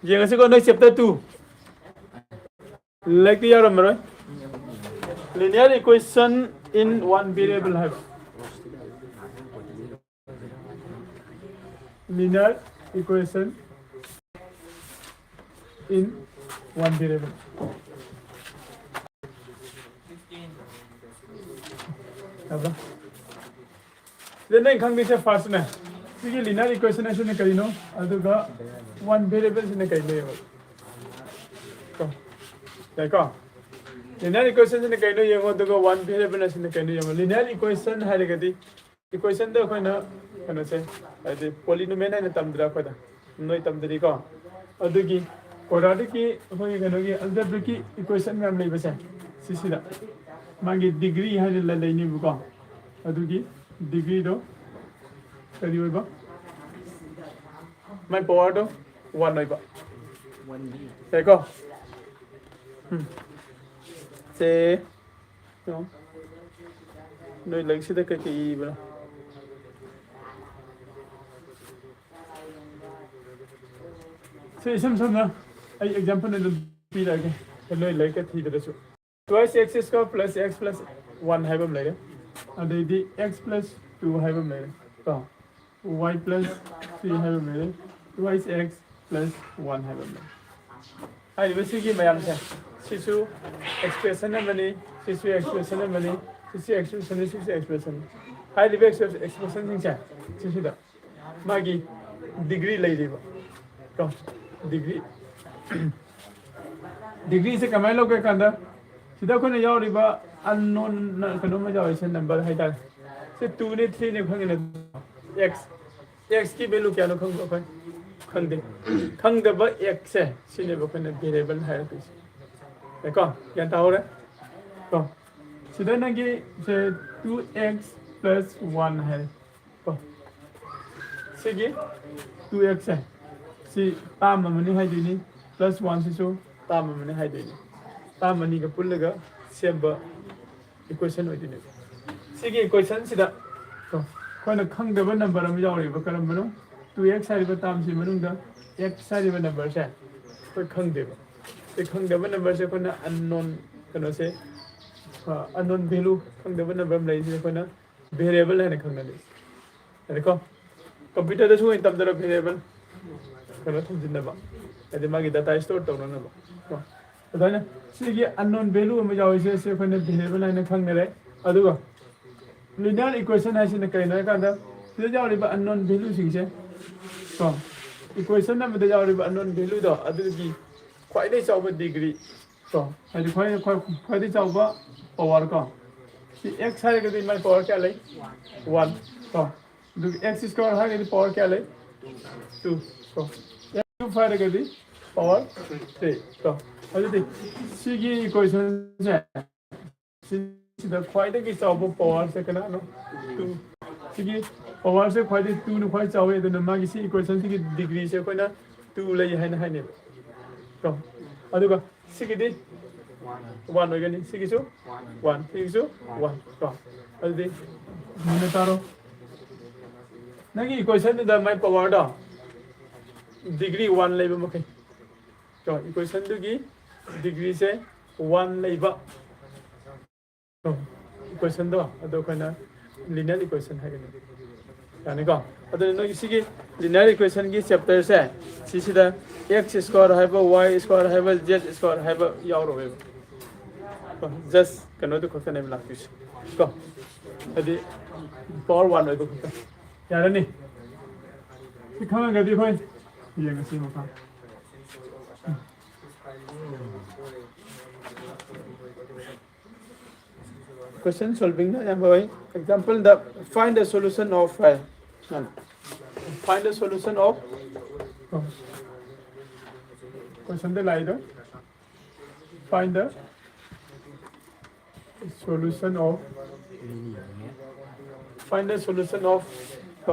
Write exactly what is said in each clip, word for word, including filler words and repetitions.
ꯌꯦꯡꯉꯁꯤꯀꯣ, ꯅꯣꯏ chapter two ꯂꯥꯏꯔꯤꯛꯇ ꯌꯥꯎꯔꯝꯃꯔꯣꯏ꯫ Linear equation in one variable ꯍꯥꯏꯕ꯫ Linear equation in one variable꯫ ꯌꯥꯕ꯭ꯔꯥ? ꯁꯤꯗ ꯅꯪ ꯈꯪꯗꯣꯏꯁꯦ ꯐꯥꯔꯁꯅꯦ, ꯁꯤꯒꯤ linear equation ꯑꯁꯤꯅ ꯀꯔꯤꯅꯣ, ꯑꯗꯨꯒ ꯋꯥꯟ ꯚꯦꯔꯤꯌꯦꯕꯜꯁꯤꯅ ꯀꯔꯤꯅꯣ ꯌꯦꯡꯉꯣ꯫ ꯀꯣ? ꯌꯥꯏꯀꯣ? Linear equation ꯁꯤꯅ ꯀꯩꯅꯣ ꯌꯦꯡꯉꯣ, ꯑꯗꯨꯒ ꯋꯥꯟ ꯚꯦꯔꯤꯌꯦꯕꯜ ꯑꯁꯤꯅ ꯀꯩꯅꯣ ꯌꯦꯡꯉꯣ꯫ Linear equation ꯍꯥꯏꯔꯒꯗꯤ equation ꯗ ꯑꯩꯈꯣꯏꯅ ꯀꯩꯅꯣꯁꯦ, ꯍꯥꯏꯗꯤ polynomial ꯍꯥꯏꯅ ꯇꯝꯗ꯭ꯔꯥ ꯑꯩꯈꯣꯏꯗ? ꯅꯣꯏ ꯇꯝꯗ꯭ꯔꯤꯀꯣ? ꯑꯗꯨꯒꯤ quadratic ꯀꯤ ꯑꯩꯈꯣꯏꯒꯤ ꯀꯩꯅꯣꯒꯤ algebraic ꯀꯤ equation ꯃꯌꯥꯝ ꯂꯩꯕꯁꯦ, ꯁꯤꯁꯤꯗ ꯃꯥꯒꯤ degree ꯍꯥꯏꯅ ꯂꯩꯅꯦꯕꯀꯣ꯫ ꯑꯗꯨꯒꯤ degree ꯗꯣ ꯀꯔꯤ ꯑꯣꯏꯕ? ꯃꯥꯏ power ꯗꯣ ꯋꯥꯟ ꯑꯣꯏꯕ꯫ ꯌꯥꯏꯀꯣ? ꯎꯝ꯫ ꯁꯦ, ꯌꯦꯡꯉꯣ꯫ ꯅꯣꯏ ꯂꯥꯏꯔꯤꯛꯁꯤꯗ ꯀꯩꯀꯩ ꯏꯕꯅꯣ? ꯁꯤ ꯏꯁꯝ ꯁꯝꯅ ꯑꯩ example ꯑꯗꯨꯝ ꯄꯤꯔꯛꯑꯒꯦ, ꯅꯣꯏ ꯂꯥꯏꯔꯤꯛꯇ ꯊꯤꯗ꯭ꯔꯁꯨ꯫ Twice x square plus x plus one ꯍꯥꯏꯕ ꯑꯃ ꯂꯩꯔꯦ, ꯑꯗꯩꯗꯤ x plus two ꯍꯥꯏꯕ ꯑꯃ ꯂꯩꯔꯦ ꯀꯣ, y plus three ꯍꯥꯏꯕ ꯑꯃ ꯂꯩꯔꯦ, twice x plus one ꯍꯥꯏꯕ ꯑꯃ ꯂꯩꯔꯦ꯫ ꯍꯥꯏꯔꯤꯕ ꯁꯤꯒꯤ ꯃꯌꯥꯝꯁꯦ, ꯁꯤꯁꯨ expression ꯑꯃꯅꯤ, ꯁꯤꯁꯨ expression ꯑꯃꯅꯤ, ꯁꯤꯁꯨ expression ꯅꯤ, ꯁꯤꯁꯨ expression ꯅꯤ꯫ ꯍꯥꯏꯔꯤꯕ expression ꯁꯤꯡꯁꯦ ꯁꯤꯁꯤꯗ ꯃꯥꯒꯤ degree ꯂꯩꯔꯤꯕ ꯀꯣ, degree꯫ Degree ꯁꯦ ꯀꯃꯥꯏꯅ ꯂꯧꯒꯦ ꯀꯥꯟꯗ, ꯁꯤꯗ ꯑꯩꯈꯣꯏꯅ ꯌꯥꯎꯔꯤꯕ unknown ꯀꯩꯅꯣꯝꯃ ꯌꯥꯎꯔꯤꯁꯦ, number ꯍꯥꯏꯇꯥꯔꯦ꯫ ꯁꯤ two ꯅꯤ, three ꯅꯤ ꯈꯪꯉꯤꯅ, x, x ꯀꯤ value ꯀꯌꯥꯅꯣ ꯈꯪꯕ꯭ꯔꯣ ꯑꯩꯈꯣꯏ? ꯈꯪꯗꯦ꯫ ꯈꯪꯗꯕ x ꯁꯦ, ꯁꯤꯅꯦꯕ ꯑꯩꯈꯣꯏꯅ variable ꯍꯥꯏꯔꯛꯇꯣꯏꯁꯦ꯫ ꯌꯥꯏꯀꯣ? ꯒ꯭ꯌꯥꯟ ꯇꯥꯍꯧꯔꯦ? ꯀꯣ? ꯁꯤꯗ ꯅꯪꯒꯤ ꯁꯦ two x plus one ꯍꯥꯏꯔꯦ꯫ ꯀꯣ? ꯁꯤꯒꯤ two x ꯁꯦ, ꯁꯤ term ꯑꯃꯅꯤ ꯍꯥꯏꯗꯣꯏꯅꯤ, plus one ꯁꯤꯁꯨ term ꯑꯃꯅꯤ ꯍꯥꯏꯗꯣꯏꯅꯤ꯫ Term ꯑꯅꯤꯒ ꯄꯨꯜꯂꯒ ꯁꯦꯝꯕ equation ꯑꯣꯏꯗꯣꯏꯅꯦꯕ꯫ ꯁꯤꯒꯤ equation ꯁꯤꯗ, ꯀꯣ, ꯑꯩꯈꯣꯏꯅ ꯈꯪꯗꯕ number ꯑꯃ ꯌꯥꯎꯔꯤꯕ, ꯀꯔꯝꯕꯅꯣ? ꯇꯨ ꯑꯦꯛꯁ ꯍꯥꯏꯔꯤꯕ ꯇꯥꯝꯁꯤ ꯃꯅꯨꯡꯗ ꯑꯦꯛꯁ ꯍꯥꯏꯔꯤꯕ ꯅꯝꯕꯔꯁꯦ ꯑꯩꯈꯣꯏ ꯈꯪꯗꯦꯕ꯫ ꯑꯩꯈꯣꯏ ꯈꯪꯗꯕ ꯅꯝꯕꯔꯁꯦ ꯑꯩꯈꯣꯏꯅ ꯑꯟꯅꯣꯟ ꯀꯩꯅꯣꯁꯦ, ꯑꯟꯅꯣꯟ ꯚꯦꯂꯨ, ꯈꯪꯗꯕ ꯅꯝꯕꯔ ꯑꯃ ꯂꯩꯔꯤꯁꯦ ꯑꯩꯈꯣꯏꯅ ꯚꯦꯔꯤꯌꯦꯕꯜ ꯍꯥꯏꯅ ꯈꯪꯅꯗꯦ꯫ ꯍꯥꯏꯗꯤꯀꯣ, ꯀꯝꯄ꯭ꯌꯨꯇꯔꯗꯁꯨ ꯑꯣꯏꯅ ꯇꯝꯗꯔ ꯚꯦꯔꯤꯌꯦꯕꯜ ꯀꯩꯅꯣ ꯊꯝꯖꯤꯟꯅꯕ, ꯍꯥꯏꯗꯤ ꯃꯥꯒꯤ ꯗꯥꯇꯥ ꯁ꯭ꯇꯣꯔ ꯇꯧꯅꯅꯕ ꯀꯣ꯫ ꯑꯗꯨꯃꯥꯏꯅ ꯁꯤꯒꯤ ꯑꯟꯅꯣꯟ ꯚꯦꯂꯨ ꯑꯃ ꯌꯥꯎꯔꯤꯁꯦ, ꯁꯤ ꯑꯩꯈꯣꯏꯅ ꯚꯦꯔꯤꯌꯦꯕꯜ ꯍꯥꯏꯅ ꯈꯪꯅꯔꯦ꯫ ꯑꯗꯨꯒ ꯂꯤꯅꯤꯌꯔ ꯏꯀ꯭ꯋꯦꯁꯟ ꯍꯥꯏꯁꯤꯅ ꯀꯩꯅꯣ ꯍꯥꯏꯀꯥꯟꯗ, ꯁꯤꯗ ꯌꯥꯎꯔꯤꯕ ꯑꯟꯅꯣꯟ ꯚꯦꯂꯨꯁꯤꯡꯁꯦ ꯀꯣ, ꯏꯀ꯭ꯋꯦꯁꯟ ꯑꯃꯗ ꯌꯥꯎꯔꯤꯕ ꯑꯟꯅꯣꯟ ꯚꯦꯂꯨꯗꯣ ꯑꯗꯨꯒꯤ ꯈ꯭ꯋꯥꯏꯗꯒꯤ ꯆꯥꯎꯕ ꯗꯤꯒ꯭ꯔꯤ ꯀꯣ, ꯍꯥꯏꯗꯤ ꯈ꯭ꯋꯥꯏ-, ꯈ꯭ꯋꯥꯏ-, ꯈ꯭ꯋꯥꯏꯗꯒꯤ ꯆꯥꯎꯕ ꯄꯋꯥꯔ ꯀꯣ, ꯁꯤ ꯑꯦꯛꯁ ꯍꯥꯏꯔꯒꯗꯤ ꯃꯥꯏ ꯄꯋꯥꯔ ꯀꯌꯥ ꯂꯩ? ꯋꯥꯟ ꯀꯣ꯫ ꯑꯗꯨꯒ ꯑꯦꯛꯁ ꯁ꯭ꯀ꯭ꯋꯥꯔ ꯍꯥꯏꯔꯒꯗꯤ ꯄꯋꯥꯔ ꯀꯌꯥ ꯂꯩ? ꯇꯨ ꯀꯣ꯫ ꯑꯦꯛꯁ ꯀ꯭ꯌꯨꯕ ꯍꯥꯏꯔꯒꯗꯤ ꯄꯋꯥꯔ ꯊ꯭ꯔꯤ ꯀꯣ꯫ ꯑꯗꯨꯗꯤ ꯁꯤꯒꯤ ꯏꯀ꯭ꯋꯦꯁꯟꯁꯦ, ꯁꯤꯗ ꯈ꯭ꯋꯥꯏꯗꯒꯤ ꯆꯥꯎꯕ ꯄꯋꯥꯔꯁꯦ ꯀꯅꯥꯅꯣ? ꯇꯨ꯫ ꯁꯤꯒꯤ ꯄꯋꯥꯔꯁꯦ ꯈ꯭ꯋꯥꯏꯗꯒꯤ ꯇꯨꯅ ꯈ꯭ꯋꯥꯏ ꯆꯥꯎꯋꯤ, ꯑꯗꯨꯅ ꯃꯥꯒꯤ ꯁꯤ ꯏꯀ꯭ꯋꯦꯁꯟꯁꯤꯒꯤ ꯗꯤꯒ꯭ꯔꯤꯁꯦ ꯑꯩꯈꯣꯏꯅ ꯇꯨ ꯂꯩ ꯍꯥꯏꯅ ꯍꯥꯏꯅꯦꯕ ꯀꯣ꯫ ꯑꯗꯨꯒ ꯁꯤꯒꯤꯗꯤ ꯋꯥꯟ ꯑꯣꯏꯒꯅꯤ, ꯁꯤꯒꯤꯁꯨ ꯋꯥꯟ, ꯁꯤꯒꯤꯁꯨ ꯋꯥꯟ ꯀꯣ꯫ ꯑꯗꯨꯗꯤ ꯃꯨꯟꯅ ꯇꯥꯔꯣ, ꯅꯪꯒꯤ ꯏꯀ꯭ꯋꯦꯁꯟꯗꯨꯗ ꯃꯥꯏ ꯄꯋꯥꯔꯗꯣ ꯗꯤꯒ꯭ꯔꯤ ꯋꯥꯟ ꯂꯩꯕ ꯃꯈꯩ ꯀꯣ, ꯏꯀ꯭ꯋꯦꯁꯟꯗꯨꯒꯤ ꯗꯤꯒ꯭ꯔꯤꯁꯦ ꯋꯥꯟ ꯂꯩꯕ ꯏꯀ꯭ꯋꯦꯁꯟꯗꯣ ꯑꯗꯣ ꯑꯩꯈꯣꯏꯅ ꯂꯤꯅꯤꯌꯔ ꯏꯀ꯭ꯋꯦꯁꯟ ꯍꯥꯏꯒꯅꯤ꯫ ꯌꯥꯅꯤꯀꯣ? ꯑꯗꯨꯅ ꯅꯣꯏꯒꯤ ꯁꯤꯒꯤ ꯂꯤꯅꯤꯌꯔ ꯏꯀ꯭ꯋꯦꯁꯟꯒꯤ ꯆꯦꯞꯇꯔꯁꯦ, ꯁꯤꯁꯤꯗ ꯑꯦꯛꯁ ꯁ꯭ꯀ꯭ꯋꯥꯔ ꯍꯥꯏꯕ, ꯋꯥꯏ ꯁ꯭ꯀ꯭ꯋꯥꯔ ꯍꯥꯏꯕ, ꯖꯦꯠ ꯁ꯭ꯀ꯭ꯋꯥꯔ ꯍꯥꯏꯕ ꯌꯥꯎꯔꯣꯏꯕ꯫ ꯖꯁ ꯀꯩꯅꯣꯗꯨ ꯈꯛꯇꯅꯦꯕ ꯂꯥꯛꯇꯣꯏꯁꯦ ꯀꯣ, ꯍꯥꯏꯗꯤ ꯄꯋꯥꯔ ꯋꯥꯟ ꯑꯣꯏꯕ ꯈꯛꯇ꯫ ꯌꯥꯔꯅꯤ? ꯁꯤ ꯈꯪꯉꯒꯗꯤ ꯑꯩꯈꯣꯏ ꯌꯦꯡꯉꯁꯤ ꯃꯈꯥ꯫ Question solving ꯅ ꯑꯌꯥꯝꯕ ꯑꯣꯏ꯫ Example the, find the solution of, high. Find the solution of, question the ꯂꯥꯛꯏꯗꯣ, find the solution of, find the solution of,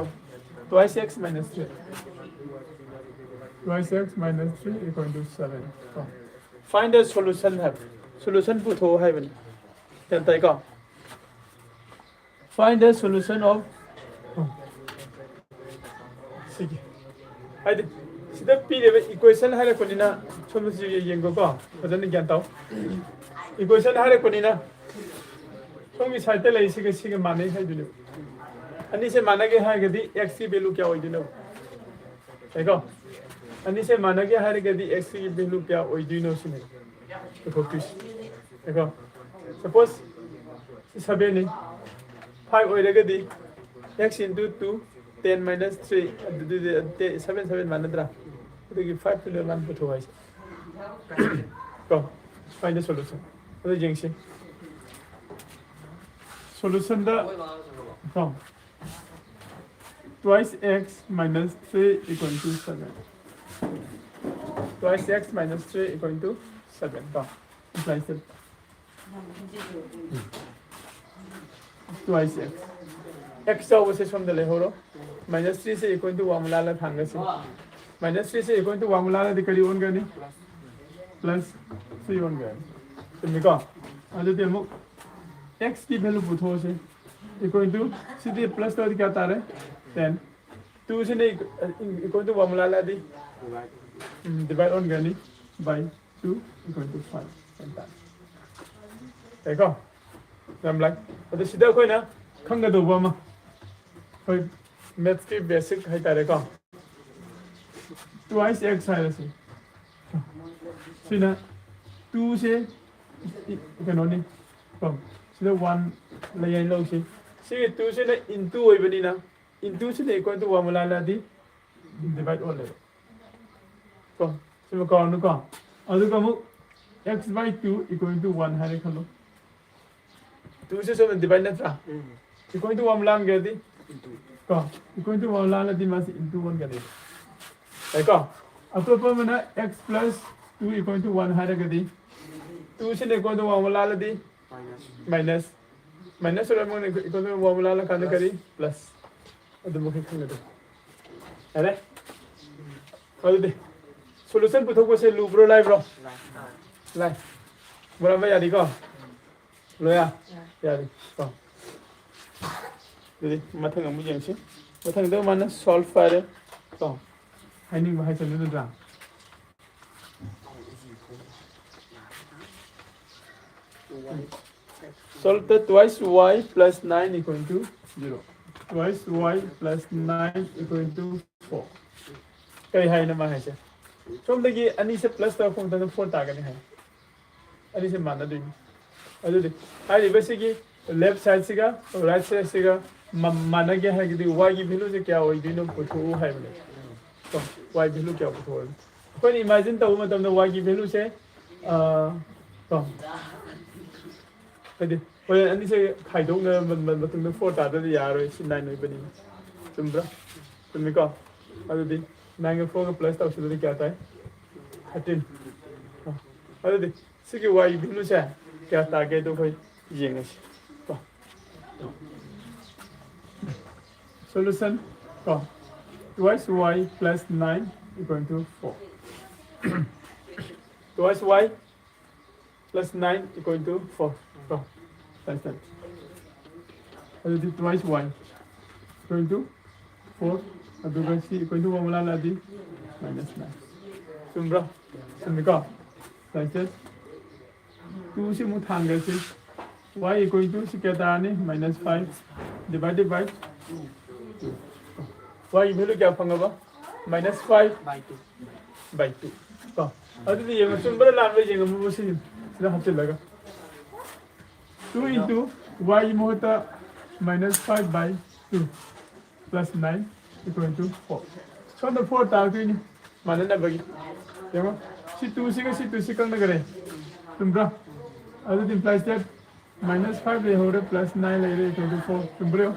twice x minus three, twice x minus three equal to seven. Find the solution ꯍꯥꯏꯕ, solution ꯄꯨꯊꯣꯛꯑꯣ ꯍꯥꯏꯕꯅꯤ꯫ ꯒ꯭ꯌꯥꯟ ꯇꯥꯏꯀꯣ? Find the solution of ꯍꯥꯏꯗꯤ ꯁꯤꯗ ꯄꯤꯔꯤꯕ equation ꯍꯥꯏꯔꯛꯄꯅꯤꯅ ꯁꯣꯝꯗꯁꯨ ꯌꯦꯡꯒꯣꯀꯣ, ꯐꯖꯅ ꯒ꯭ꯌꯥꯟ ꯇꯥꯎ꯫ ꯏꯀ꯭ꯋꯦꯁꯟ ꯍꯥꯏꯔꯛꯄꯅꯤꯅ ꯁꯣꯝꯒꯤ ꯁꯥꯏꯠꯇ ꯂꯩꯔꯤꯁꯤꯒ ꯁꯤꯒ ꯃꯥꯟꯅꯩ ꯍꯥꯏꯗꯣꯏꯅꯦꯕ꯫ ꯑꯅꯤꯁꯦ ꯃꯥꯟꯅꯒꯦ ꯍꯥꯏꯔꯒꯗꯤ ꯑꯦꯛꯁꯀꯤ ꯚꯦꯂꯨ ꯀꯌꯥ ꯑꯣꯏꯗꯣꯏꯅꯣ? ꯌꯥꯏꯀꯣ? ꯑꯅꯤꯁꯦ ꯃꯥꯟꯅꯒꯦ ꯍꯥꯏꯔꯒꯗꯤ ꯑꯦꯛꯁꯀꯤ ꯚꯦꯂꯨ ꯀꯌꯥ ꯑꯣꯏꯗꯣꯏꯅꯣ ꯁꯤꯅꯦ ꯄꯨꯊꯣꯛꯇꯣꯏꯁꯦ꯫ ꯌꯥꯏꯀꯣ? ꯁꯄꯣꯁ ꯁꯤ ꯁꯚꯦꯟꯅꯤ, ꯐꯥꯏꯚ ꯑꯣꯏꯔꯒꯗꯤ x into two, ten minus three, ꯑꯗꯨꯗꯤ ꯁꯚꯦꯟ ꯁꯚꯦꯟ ꯃꯥꯟꯅꯗ꯭ꯔꯥ? ꯑꯗꯨꯒꯤ ꯐꯥꯏꯚ ꯇꯨ ꯂꯦꯕꯦꯜ ꯄꯨꯊꯣꯛ ꯍꯥꯏꯁꯦ꯫ ꯀꯣ, find the solution. ꯑꯗꯨ ꯌꯦꯡꯁꯤ꯫ ꯁꯣꯂꯨꯁꯟꯗ ꯀꯣ, twice x minus three equal to seven. Twice x minus three equal to seven ꯀꯣ, implies that twice x. X ꯆꯥꯎꯕꯁꯦ ꯁꯣꯝꯗ ꯂꯩꯍꯧꯔꯣ꯫ Minus three say equal to ꯋꯥꯡꯃ ꯂꯥꯜꯂ ꯊꯥꯡꯒꯁꯤ꯫ Minus three say equal to ꯋꯥꯡꯃ ꯂꯥꯜꯂꯗꯤ ꯀꯔꯤ ꯑꯣꯟꯒꯅꯤ? Plus three ꯑꯣꯟꯒꯅꯤ꯫ ꯆꯨꯝꯃꯤꯀꯣ? ꯑꯗꯨꯗꯤ ꯑꯃꯨꯛ x ꯀꯤ value ꯄꯨꯊꯣꯛꯑꯁꯤ꯫ Equal to, ꯁꯤꯗꯤ plus ꯇꯧꯔꯗꯤ ꯀꯌꯥ ꯇꯥꯔꯦ? Ten꯫ Two ꯁꯤꯅ equal to ꯋꯥꯡꯃ ꯂꯥꯜꯂꯗꯤ divide ꯑꯣꯟꯒꯅꯤ by two equal to five ꯍꯥꯏ ꯇꯥꯔꯦ꯫ ꯌꯥꯏꯀꯣ? ꯌꯥꯝ ꯂꯥꯏ꯫ ꯑꯗꯣ ꯁꯤꯗ ꯑꯩꯈꯣꯏꯅ ꯈꯪꯒꯗꯧꯕ ꯑꯃ, ꯑꯩꯈꯣꯏ ꯃꯦꯠꯁꯀꯤ ꯕꯦꯁꯤꯛ ꯍꯥꯏꯇꯥꯔꯦꯀꯣ, twice x ꯍꯥꯏꯔꯁꯤ꯫ ꯁꯤꯅ two ꯁꯦ ꯀꯩꯅꯣꯅꯤ ꯀꯣ, ꯁꯤꯗ one ꯂꯩ ꯍꯥꯏꯅ ꯂꯧꯁꯤ꯫ ꯁꯤꯒꯤ two ꯁꯤꯅ into ꯑꯣꯏꯕꯅꯤꯅ, into ꯁꯤꯅ equal to ꯋꯥꯡꯃ ꯂꯥꯜꯂꯗꯤ divide ꯑꯣꯜꯂꯦꯕ ꯀꯣ, ꯁꯤꯃ ꯀꯥꯎꯔꯅꯨꯀꯣ꯫ ꯑꯗꯨꯒ ꯑꯃꯨꯛ x by two equal to one ꯍꯥꯏꯔꯦ ꯈꯜꯂꯣ꯫ Two ꯁꯦ ꯁꯣꯝꯗ divide ꯅꯠꯇ꯭ꯔꯥ? Equal to ꯋꯥꯡꯃ ꯂꯥꯟꯈ꯭ꯔꯗꯤ ꯀꯣ, equal to ꯋꯥꯡꯃ ꯂꯥꯜꯂꯗꯤ ꯃꯥꯁꯤ into ꯑꯣꯟꯒꯅꯤ꯫ ꯌꯥꯏꯀꯣ? ꯑꯇꯣꯞꯄ ꯑꯃꯅ x plus two equal to one ꯍꯥꯏꯔꯒꯗꯤ, two ꯁꯤꯅ equal to ꯋꯥꯡꯃ ꯂꯥꯜꯂꯗꯤ minus, minus ꯑꯣꯏꯔ ꯑꯃꯅ equal to ꯋꯥꯡꯃ ꯂꯥꯜꯂꯀꯥꯟꯗ ꯀꯔꯤ? Plus꯫ ꯑꯗꯨꯃꯛ ꯈꯪꯒꯗꯕ꯫ ꯌꯥꯔꯦ? ꯑꯗꯨꯗꯤ ꯁꯣꯂꯨꯁꯟ ꯄꯨꯊꯣꯛꯄꯁꯦ ꯂꯨꯕ꯭ꯔꯣ, ꯂꯥꯏꯕ꯭ꯔꯣ? ꯂꯥꯏ꯫ ꯃꯣꯔꯥꯝꯕ ꯌꯥꯔꯤꯀꯣ? ꯂꯣꯌꯥ? ꯌꯥꯔꯤ꯫ ꯀꯣ꯫ ꯑꯗꯨꯗꯤ ꯃꯊꯪ ꯑꯃꯨꯛ ꯌꯦꯡꯁꯤ꯫ ꯃꯊꯪꯗ ꯃꯥꯅ solve ꯍꯥꯏꯔꯦ꯫ ꯀꯣ, ꯍꯥꯏꯅꯤꯡꯕ ꯍꯥꯏꯁꯅꯨ ꯅꯠꯇ꯭ꯔꯥ? Solve the twice y plus nine equal to zero. Twice y plus nine equal to four. ꯀꯔꯤ ꯍꯥꯏꯅꯣ ꯃꯥ ꯍꯥꯏꯁꯦ? ꯁꯣꯝꯗꯒꯤ ꯑꯅꯤꯁꯦ plus ꯇꯧꯔꯛꯄ ꯃꯇꯝꯗ four ꯇꯥꯒꯅꯤ ꯍꯥꯏ꯫ ꯑꯅꯤꯁꯦ ꯃꯥꯟꯅꯗꯣꯏꯅꯤ꯫ ꯑꯗꯨꯗꯤ ꯍꯥꯏꯔꯤꯕꯁꯤꯒꯤ left sideꯁꯤꯒ right sideꯁꯤꯒ ꯃ- ꯃꯥꯟꯅꯒꯦ ꯍꯥꯏꯔꯒꯗꯤ y ꯒꯤ valueꯁꯦ ꯀꯌꯥ ꯑꯣꯏꯗꯣꯏꯅꯣ ꯄꯨꯊꯣꯛꯎ ꯍꯥꯏꯕꯅꯦ꯫ ꯀꯣ, y value ꯀꯌꯥ ꯄꯨꯊꯣꯛꯑꯣ? ꯑꯩꯈꯣꯏꯅ imagine ꯇꯧꯕ ꯃꯇꯝꯗ y ꯒꯤ valueꯁꯦ, ꯑ, ꯀꯣ, ꯍꯥꯏꯗꯤ ꯍꯣꯔꯦꯟ ꯑꯅꯤꯁꯦ ꯈꯥꯏꯗꯣꯛꯅꯔꯕ ꯃ- ꯃꯇꯨꯡꯗ four ꯇꯥꯗ꯭ꯔꯗꯤ ꯌꯥꯔꯣꯏ, ꯁꯤ nine ꯑꯣꯏꯕꯅꯤꯅ꯫ ꯆꯨꯝꯕ꯭ꯔꯥ? ꯆꯨꯝꯃꯤꯀꯣ? ꯑꯗꯨꯗꯤ nineꯒ fourꯒ plus ꯇꯧꯁꯤꯜꯂꯗꯤ ꯀꯌꯥ ꯇꯥꯏ? Thirteen꯫ ꯑ, ꯑꯗꯨꯗꯤ ꯁꯤꯒꯤ y valueꯁꯦ ꯀꯌꯥ ꯇꯥꯒꯦ ꯑꯗꯨ ꯑꯩꯈꯣꯏ ꯌꯦꯡꯉꯁꯤ꯫ ꯀꯣ, solution, ꯀꯣ, twice y plus nine equal to four. Twice y plus nine equal to four, ꯀꯣ, ꯁꯨꯃꯥꯏꯅ ꯇꯧꯋꯤ꯫ ꯑꯗꯨꯗꯤ twice y equal to four, ꯑꯗꯨꯒ ꯁꯤ equal to one ꯂꯥꯜꯂꯛꯑꯗꯤ minus nine꯫ ꯆꯨꯝꯕ꯭ꯔꯣ? ꯆꯨꯝꯃꯤꯀꯣ? ꯁꯨꯃꯥꯏꯅ ꯇꯧꯋꯤ꯫ Twoꯁꯤ ꯑꯃꯨꯛ ꯊꯥꯡꯒꯁꯤ꯫ Y equal to ꯁꯤ ꯀꯌꯥ ꯇꯥꯔꯅꯤ? Minus five divided by two꯫ Y ꯒꯤ value ꯀꯌꯥ ꯐꯪꯉꯕ? Minus five by two꯫ ꯀꯣ, ꯑꯗꯨꯗꯤ ꯌꯦꯡꯉꯣ, ꯆꯨꯝꯕ꯭ꯔꯥ ꯂꯥꯟꯕ꯭ꯔꯥ ꯌꯦꯡꯉꯣ, ꯁꯤ ꯁꯤꯗ ꯍꯥꯞꯆꯤꯜꯂꯒ꯫ Two into y ꯒꯤ ꯃꯍꯨꯠꯇ minus five by two plus nine equal to four꯫ ꯁꯣꯝꯗ four ꯇꯥꯔꯛꯇꯣꯏꯅꯤ ꯃꯥꯟꯅꯅꯕꯒꯤ꯫ ꯌꯦꯡꯉꯣ, ꯁꯤ twoꯁꯤꯒ ꯁꯤ twoꯁꯤ ꯀꯛꯅꯈꯔꯦ꯫ ꯆꯨꯝꯕ꯭ꯔꯥ? ꯑꯗꯨꯗꯤ implies that minus five ꯂꯩꯍꯧꯔꯦ, plus nine ꯂꯩꯔꯦ, equal to four꯫ ꯆꯨꯝꯕ꯭ꯔꯣ?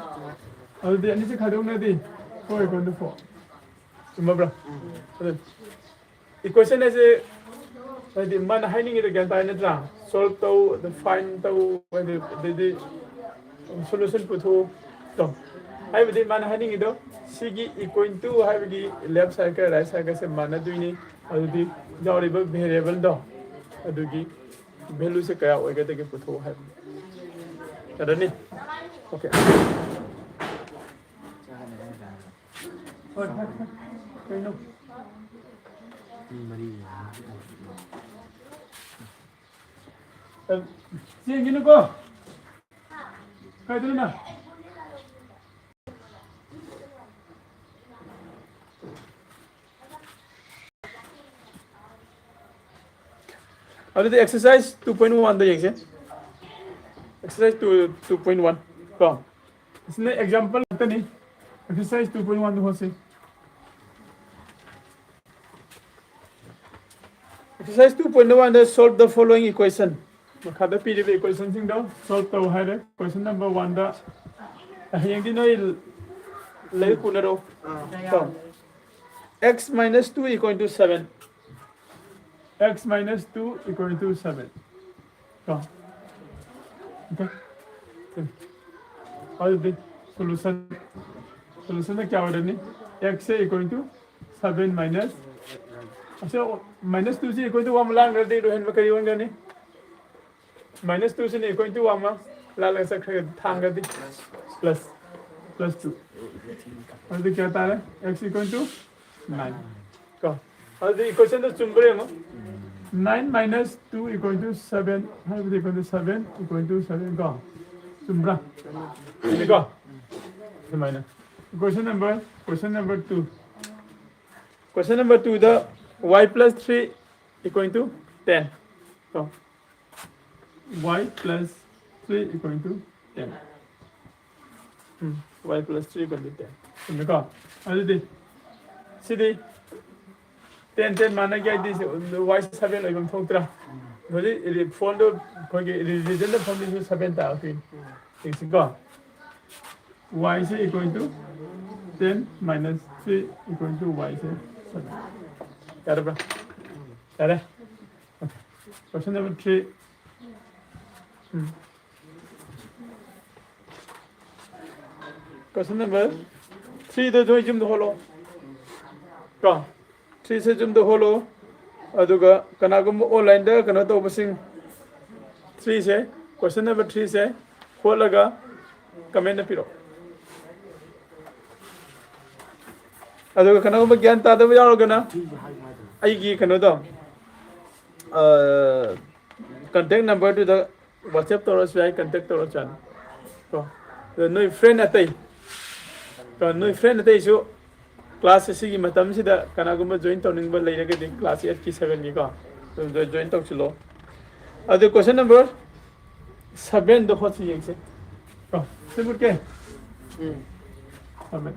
ꯑꯗꯨꯗꯤ ꯑꯅꯤꯁꯤ ꯈꯥꯏꯗꯣꯛꯅꯗꯤ four equal to four꯫ ꯆꯨꯝꯃꯕ꯭ꯔꯥ? ꯑꯗꯨ equation ꯍꯥꯏꯁꯦ ꯍꯥꯏꯗꯤ ꯃꯥꯅ ꯍꯥꯏꯅꯤꯡꯉꯤꯗꯣ ꯒ꯭ꯌꯥꯟ ꯇꯥꯏ ꯅꯠꯇ꯭ꯔꯥ? Solve ꯇꯧ, ꯑꯗ find ꯇꯧ, ꯍꯥꯏꯗꯤ ꯑꯗꯩꯗꯤ solution ꯄꯨꯊꯣꯛꯎ ꯇꯧ꯫ ꯍꯥꯏꯕꯗꯤ ꯃꯥꯅ ꯍꯥꯏꯅꯤꯡꯉꯤꯗꯣ ꯁꯤꯒꯤ equal to ꯍꯥꯏꯕꯒꯤ left sideꯀ right sideꯀꯁꯦ ꯃꯥꯟꯅꯗꯣꯏꯅꯤ꯫ ꯑꯗꯨꯗꯤ ꯌꯥꯎꯔꯤꯕ variableꯗꯣ ꯑꯗꯨꯒꯤ valueꯁꯦ ꯀꯌꯥ ꯑꯣꯏꯒꯗꯒꯦ ꯄꯨꯊꯣꯛꯎ ꯍꯥꯏꯕꯅꯤ꯫ ꯌꯥꯔꯅꯤ? Okay꯫ ꯀꯩꯅꯣ? ꯃꯤ ꯃꯔꯤ꯫ ꯑ, ꯆꯦꯟꯈꯤꯅꯨꯀꯣ꯫ ꯀꯥꯏꯗꯅꯣ ꯅꯪ? ꯑꯗꯨꯗꯤ exercise two point one ꯗ ꯌꯦꯡꯁꯦ꯫ Exercise two, two point one ꯀꯣ꯫ ꯑꯁꯤꯅ example ꯉꯥꯛꯇꯅꯤ꯫ Exercise two point one the ꯍꯣꯠꯁꯤ꯫ Exercise two point one the solve the following equation꯫ ꯃꯈꯥꯗ ꯄꯤꯔꯤꯕ equation ꯁꯤꯡꯗꯣ solve ꯇꯧ ꯍꯥꯏꯔꯦ꯫ Question number one ꯗ ꯍꯌꯦꯡꯗꯤ ꯅꯣꯏ ꯂꯥꯏꯔꯤꯛ ꯄꯨꯅꯔꯣ꯫ ꯀꯣ꯫ X minus two equal to seven꯫ X minus two equal to seven꯫ ꯀꯣ꯫ Okay꯫ ꯑꯗꯨꯗꯤ solution, solution ꯗ ꯀꯌꯥ ꯑꯣꯏꯔꯅꯤ? X say equal to seven minus, ꯑꯁꯤ minus two ꯁꯤ equal to one ꯂꯥꯟꯈ꯭ꯔꯗꯤ ꯔꯣꯍꯟꯕ ꯀꯔꯤ ꯑꯣꯟꯒꯅꯤ? Minus two ꯁꯤꯅ equal to one ꯑꯃ ꯂꯥꯜꯂꯒ ꯆꯠꯈ꯭ꯔꯒ ꯊꯥꯡꯒꯗꯤ plus, plus two꯫ ꯑꯗꯨꯗꯤ ꯀꯌꯥ ꯇꯥꯔꯦ? X equal to nine꯫ ꯀꯣ꯫ ꯑꯗꯨꯗꯤ equation ꯗꯣ ꯆꯨꯝꯕ꯭ꯔꯥ ꯌꯦꯡꯉꯣ꯫ Nine minus two equal to seven ꯍꯥꯏꯕꯗꯤ equal to seven equal to seven ꯀꯣ꯫ ꯆꯨꯝꯕ꯭ꯔꯥ? ꯆꯨꯝꯃꯤꯀꯣ? ꯁꯨꯃꯥꯏꯅ꯫ Question number, question number two꯫ Question number two the y plus three equal to ten꯫ ꯀꯣ꯫ Y plus three equal to ten꯫ Um, y plus three equal to ten꯫ ꯆꯨꯝꯃꯤꯀꯣ? ꯑꯗꯨꯗꯤ ꯁꯤꯗꯤ ten, ten ꯃꯥꯟꯅꯒꯦ ꯍꯥꯏꯗꯤ ꯁꯤ y seven ꯑꯣꯏꯐꯝ ꯊꯣꯛꯇ꯭ꯔꯥ? ꯍꯧꯖꯤꯛ ꯔꯤ-, phone ꯗꯣ ꯑꯩꯈꯣꯏꯒꯤ ꯔꯤ-, region the ꯐꯝꯃꯤꯁꯨ seven ꯇꯥꯔꯛꯇꯣꯏꯅꯤ꯫ ꯌꯦꯡꯁꯤꯀꯣ? Y say equal to ten minus three equal to y say seven꯫ ꯌꯥꯔꯕ꯭ꯔꯥ? ꯌꯥꯔꯦ? Okay꯫ Question number three꯫ ꯎꯝ꯫ Question number three ꯗ ꯅꯣꯏ ꯌꯨꯝꯗ ꯍꯣꯠꯂꯣ꯫ ꯀꯣ? Three ꯁꯦ ꯌꯨꯝꯗ ꯍꯣꯠꯂꯣ꯫ ꯑꯗꯨꯒ ꯀꯅꯥꯒꯨꯝꯕ online ꯗ ꯀꯩꯅꯣ ꯇꯧꯕꯁꯤꯡ, three ꯁꯦ, question number three ꯁꯦ ꯍꯣꯠꯂꯒ comment ꯗ ꯄꯤꯔꯛꯑꯣ꯫ ꯑꯗꯨꯒ ꯀꯩꯅꯣꯒꯨꯝꯕ ꯒ꯭ꯌꯥꯟ ꯇꯥꯗꯕ ꯌꯥꯎꯔꯒꯅ ꯑꯩꯒꯤ ꯀꯩꯅꯣꯗꯣ, ꯀꯟꯇꯦꯛ ꯅꯝꯕꯔꯗꯨꯗ ꯋꯥꯆꯦꯞ ꯇꯧꯔꯁꯨ ꯌꯥꯏ, ꯀꯟꯇꯦꯛ ꯇꯧꯔꯁꯨ ꯌꯥꯅꯤ꯫ ꯀꯣ ꯑꯗꯣ ꯅꯣꯏ ꯐ꯭ꯔꯦꯟ ꯑꯇꯩ, ꯀꯣ ꯅꯣꯏ ꯐ꯭ꯔꯦꯟ ꯑꯇꯩꯁꯨ ꯀ꯭ꯂꯥꯁ ꯑꯁꯤꯒꯤ ꯃꯇꯝꯁꯤꯗ ꯀꯅꯥꯒꯨꯝꯕ ꯖꯣꯏꯟ ꯇꯧꯅꯤꯡꯕ ꯂꯩꯔꯒꯗꯤ ꯀ꯭ꯂꯥꯁ ꯑꯩꯠꯀꯤ ꯁꯚꯦꯟꯒꯤꯀꯣ ꯑꯗꯨꯝ ꯖꯣꯏꯟ ꯇꯧꯁꯤꯜꯂꯣ꯫ ꯑꯗꯨ ꯀꯣꯏꯁꯟ ꯅꯝꯕꯔ ꯁꯚꯦꯟꯗꯣ ꯍꯣꯠꯁꯤ ꯌꯦꯡꯁꯦ꯫ ꯀꯣ ꯁꯤ ꯃꯨꯠꯀꯦ꯫ ꯎꯝ꯫ ꯁꯚꯦꯟ꯫